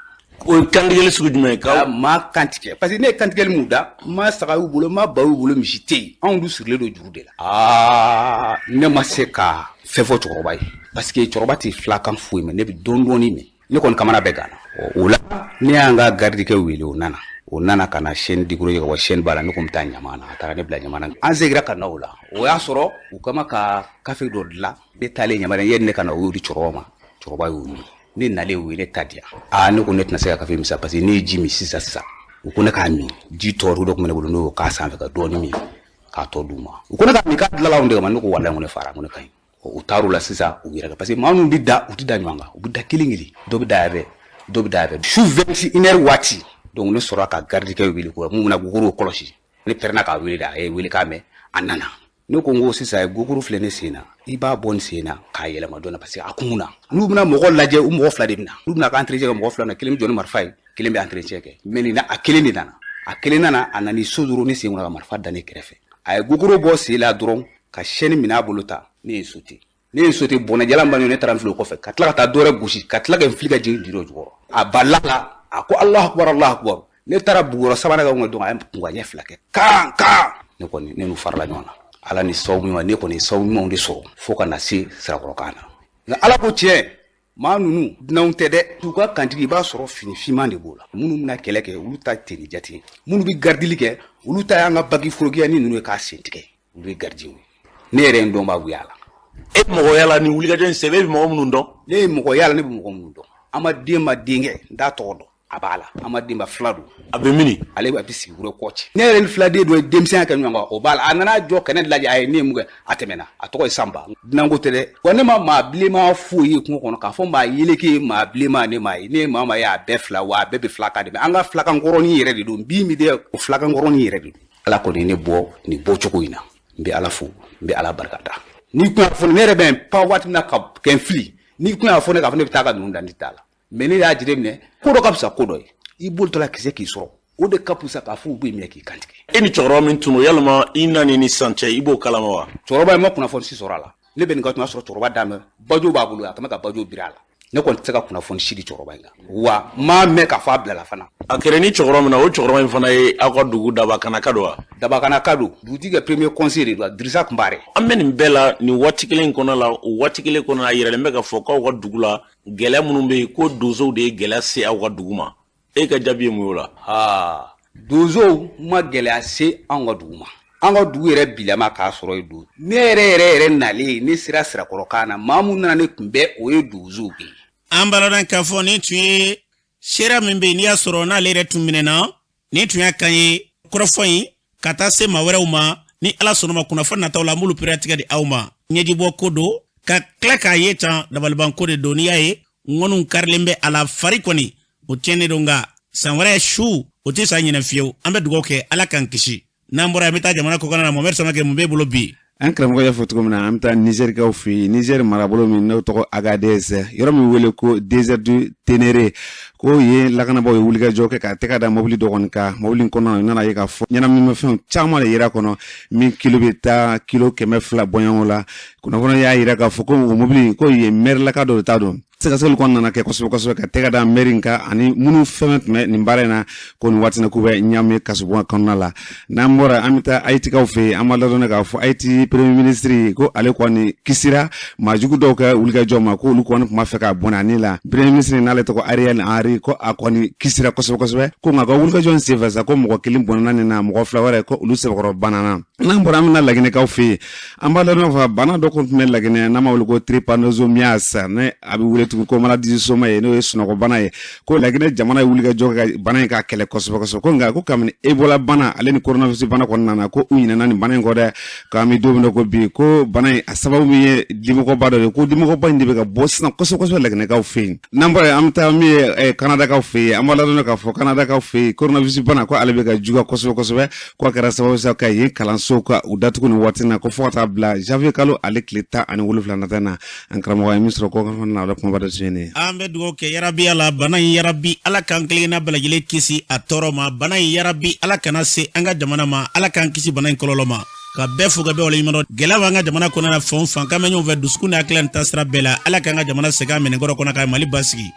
O ye kantigɛli sugu jumɛn ye? Ka maa kantigɛ, parce que ne ye kantigɛli mun da, ma saga y'u bolo, ma ba y'u bolo, misi tɛ yen. Anw dun sirilen don juru de la. Aa, ne ma se ka fɛn fɔ cɛkɔrɔba ye, parce que cɛkɔrɔba tɛ filakan foyi mɛn, ne bɛ dɔɔni dɔɔni mɛn. Ne kɔni kamana bɛɛ ganna o la. Ne y'an ka garidikɛ wele, o nana ka na chaîne décrocher ka bɔ chaîne ba la. Ne ko n bɛ taa ɲama na, a taara ne bila ɲama na. An seginna ka na o la, o y'a sɔrɔ u kama ka kafe dɔ dilan. Ne taalen ɲama na, yanni ne ka na, o y'o di cɛkɔrɔba ma. Cɛkɔrɔba y'o min. Ne nalen, o ye ne ta di yan. Aa, ne ko ne tɛna se ka kafe min sa, parce que ne ye ji min sisan sisan. U ko ne k'a min, ji tɔ dɔ tun bɛ ne bolo, ne y'o k'a sanfɛ ka dɔɔnin min k'a tɔ d'u ma. U ko ne k'a min, k'a dilanla anw de kama. Ne ko walayi, ko ne fara, ko ne ka ɲi. U taar'o la sisan, u yɛrɛ, parce que maa minnu bɛ da, u tɛ da ɲɔgɔn kan, u bɛ da kelen kelen, dɔ bɛ da yan fɛ, dɔ bɛ da yan fɛ. Su 21 heures waati, donc ne sɔrɔla ka garidikɛ wele ko mun bɛna gokoro kɔlɔsi. Ne pɛrɛnna k'a wele de, a ye wele k'a mɛn, a nana. Ne ko n ko sisan gokoro filɛ ne sen na, i b'a bɔ n sen na k'a yɛlɛma dɔɔnin, parce que a kun na. N'u bɛna mɔgɔ lajɛ, u mɔgɔ fila de bɛ na. N'u bɛna ka entretien kɛ, mɔgɔ fila na, kelen bɛ jɔ ni marifa ye, kelen bɛ entretien kɛ. Mais nin na, a kelen de nana, a kelen nana, a nana so dɔrɔn ne sen kɔnɔ ka marifa da ne kɛrɛfɛ. A ye gokoro bɔ sen la dɔrɔn ka chaîne minɛ a bolo ta. Ne ye sauté, ne ye sauté, bɔnɛjalan ba, ne taara n fili o kɔfɛ, ka tila ka taa dɔ wɛrɛ gosi, ka tila ka n fili ka jigin jiri jukɔrɔ. A balila la, a ko Alahu akubar, Alahu akubar. Ne taara buguyɔrɔ sabanan kan dɔrɔn, a ye kun ka ɲɛ fila kɛ kan kan. Ne kɔni, ne n'u farala ɲɔgɔn na, Ala ni sababu ɲuman. Ne kɔni ye sababu ɲumanw de sɔrɔ fo ka na se Sirakɔrɔkan na. Nka Ala ko tiɲɛ, maa ninnu dunanw tɛ dɛ. U ka kantigi, i b'a sɔrɔ fini finman de b'o la. Minnu bɛna kɛlɛ kɛ, olu ta teni jate. Minnu bɛ garidili kɛ, olu ta y'an ka bagi forokiya ni ninnu ye k'a sen tigɛ, olu ye garidiw ye. Ne yɛrɛ ye n dɔn b'a wuya la. E mɔgɔ la ni wulikajɔ in sɛbɛn, e bɛ mɔgɔ minnu dɔn? Ne ye mɔgɔ yala, ne bɛ mɔgɔ minnu dɔn, an ma den ma denkɛ, n t'a tɔgɔ dɔn, a b'a la. An ma denba fila don. A bɛ mini? Ale a bɛ sigi wɛrɛ kɔ cɛ. Ne yɛrɛ ni filaden dɔ ye denmisɛnya kɛ ɲɔgɔn kan, o b'a la. A nana jɔ kɛnɛ lajɛ, a ye ne ye mun kɛ, a tɛmɛna. A tɔgɔ ye Sanba. Dunanko tɛ dɛ wa. Ne ma maa bilenman foyi ye kungo kɔnɔ k'a fɔ maa yeleke, maa bilenman, ne maa ye. Ne ye maa maa ye, a bɛɛ fila wa, a bɛɛ bɛ filakan de mɛn. An ka filakan kɔrɔnin yɛrɛ de don bi min dɛ, o filakan kɔrɔnin yɛrɛ de don. Ala kɔni ye ne bɔ nin bɔcogo in na, n bɛ Ala fo, n bɛ Ala barika da. N'i kun y'a fɔ ne yɛrɛ bɛ n pan waati min na ka kɛ n fili, n'i kun y'a fɔ ne k'a fɔ ne bɛ taa ka ninnu da, ne t'a la. Mais ne y'a jateminɛ, ko dɔ ka fisa ko dɔ ye. I bolitɔla kisɛ k'i sɔrɔ, o de ka fisa k'a fɔ u bɛ minɛ k'i kantigɛ. E ni cɛkɔrɔba min tun don, yalima i nani ni sisan cɛ, i b'o kalama wa? Cɛkɔrɔba in ma kunnafoni si sɔrɔ a la. Ne bɛ nin ka tun y'a sɔrɔ cɛkɔrɔba d'a mɛn, bajo b'a bolo, a tun bɛ ka bajo biri a la. Ne kɔni tɛ se ka kunnafoni si di cɛkɔrɔba in kan wa, n m'a mɛn k'a fɔ a bilala fana. A kɛra ni cɛkɔrɔba min na, o cɛkɔrɔba in fana ye aw ka dugu dabakanaka don wa? Dabakanaka don, dugutigi ka premier conseiller de don, Dirisa Kunbare. An bɛ nin bɛɛ la nin waati kelen in kɔnɔ la, o waati kelen kɔnɔ, a yiralen bɛ k'a fɔ k'aw ka dugu la, gɛlɛya minnu bɛ yen, ko donsow de ye gɛlɛya se aw ka dugu ma. E ka jaabi ye mun ye o la? Aa, donsow ma gɛlɛya se anw ka dugu ma. An ka dugu yɛrɛ bilama k'a sɔrɔ yen don. Ne yɛrɛ yɛrɛ yɛrɛ nalen, ne sera Sirakɔrɔkan na, maa mun nana ne kunbɛn, o ye donsow de ye. An b'a dɔn k'a fɔ nin tun ye seereya min bɛ yen, n'i y'a sɔrɔ n'ale yɛrɛ tun minɛna, nin tun y'a kan ye kɔrɔfɔ in ka taa se maa wɛrɛw ma. Ni Ala sɔnna ma, kunnafoni nataw la, an b'olu peretigɛ di aw ma. Ɲɛjibɔ ko don ka tila k'a ye tan, dabalibanko de don. N'i y'a ye ŋɔniw karilen bɛ a la, fari kɔni o tiɲɛnen don. Nka san wɛrɛ su o tɛ san ɲinɛ fiyewu. An bɛ dugawu kɛ, Ala k'an kisi. N'an bɔra yen, an bɛ taa jamana kɔkanna na. Mohamɛd Samakɛ, mun b'e bolo bi? An karamɔgɔ y'a fɔ cogo min na, an bɛ taa Nizɛrikaw fɛ yen, Nizɛri marabolo min n'o tɔgɔ Agadez, yɔrɔ min wele ko désert du Ténéré, ko yen lakanabaaw ye wulikajɔ kɛ ka tɛgɛ da mobili dɔ kɔni kan. Mobili kɔnɔ, u nana ye k'a fɔ ɲɛnaminimafɛnw caman de yera kɔnɔ, min kilo bɛ taa kilo 200 bɔɲɔgɔn la. Kunnafoni y'a yira k'a fɔ ko o mobili ko yen mɛrilaka dɔ de ta don. Sɛgɛsɛgɛli kɔni nana kɛ kosɛbɛ kosɛbɛ ka tɛgɛ da mɛri in kan ani minnu fɛn tun bɛ nin baara in na, ko nin waati na k'u bɛ ɲami kasobon kɔnɔna la. N'an bɔra, an bɛ taa Ayitikaw fɛ yen. An b'a ladɔnniya k'a fɔ Ayiti premier ministre ko ale kɔni kisira maajugu dɔw ka wulikajɔ ma, ko olu kɔni tun b'a fɛ k'a bɔnɛ a ni la. Premier ministre n'ale tɔgɔ Ariel Henry, ko a kɔni kisira kosɛbɛ kosɛbɛ, ko nka ka wulikajɔ in senfɛ sa, ko mɔgɔ kelen bɔnɛna nin na, mɔgɔ fila wɛrɛ ko olu sɛbɛkɔrɔ banana. N'an bɔra, an bɛna Laginɛkaw fɛ yen. An b'a dɔn fɔ bana dɔ kun tun bɛ Laginɛ, n'an b'a wele ko trypanosomiase, ne a bɛ wele tugun ko maladie du sommeil, n'o ye sunɔgɔbana ye, ko Laginɛ jamana ye wulikajɔ kɛ bana in ka kɛlɛ kosɛbɛ kosɛbɛ, ko nka ko kabini Ebola bana ale ni coronavirus bana kɔni nana, ko u ɲinɛna nin bana in kɔ dɛ. K'an bɛ don min na ko bi, ko bana in a sababu min ye dimɔgɔba dɔ ye, ko dimɔgɔba in de bɛ ka bɔ sisan kosɛbɛ kosɛbɛ Laginɛkaw fɛ yen. N'an bɔra yen, an bɛ taa min ye Kanadakaw fɛ yen. An b'a ladɔnniya k'a fɔ Kanadakaw fɛ yen, coronavirus bana ko ale bɛ ka juguya kosɛbɛ kosɛbɛ, ko a kɛra sababu sa ka yen kalansow ka u datugu nin waati na, ko fo ka taa bila janvier kalo ale tile 17 nata na. An karamɔgɔ ye min sɔrɔ kɔkan fana na, o la kumaba dɔ tun ye nin ye. An bɛ dugawu kɛ, yarabi Ala, bana in, yarabi Ala k'an kelenkelenna bɛɛ lajɛlen kisi a tɔɔrɔ ma. Bana in, yarabi Ala kana se an ka jamana ma. Ala k'an kisi bana in kɔlɔlɔ ma. Ka bɛɛ fo, ka bɛɛ waleɲuman dɔn. Gɛlɛya b'an ka jamana kɔnɔna na fan o fan, k'an bɛ ɲɔgɔn fɛ dusukun ni hakilila ni taasira bɛɛ la. Ala k'an ka jamana segin a minɛnkɔrɔ kɔnɔ, ka Mali basigi.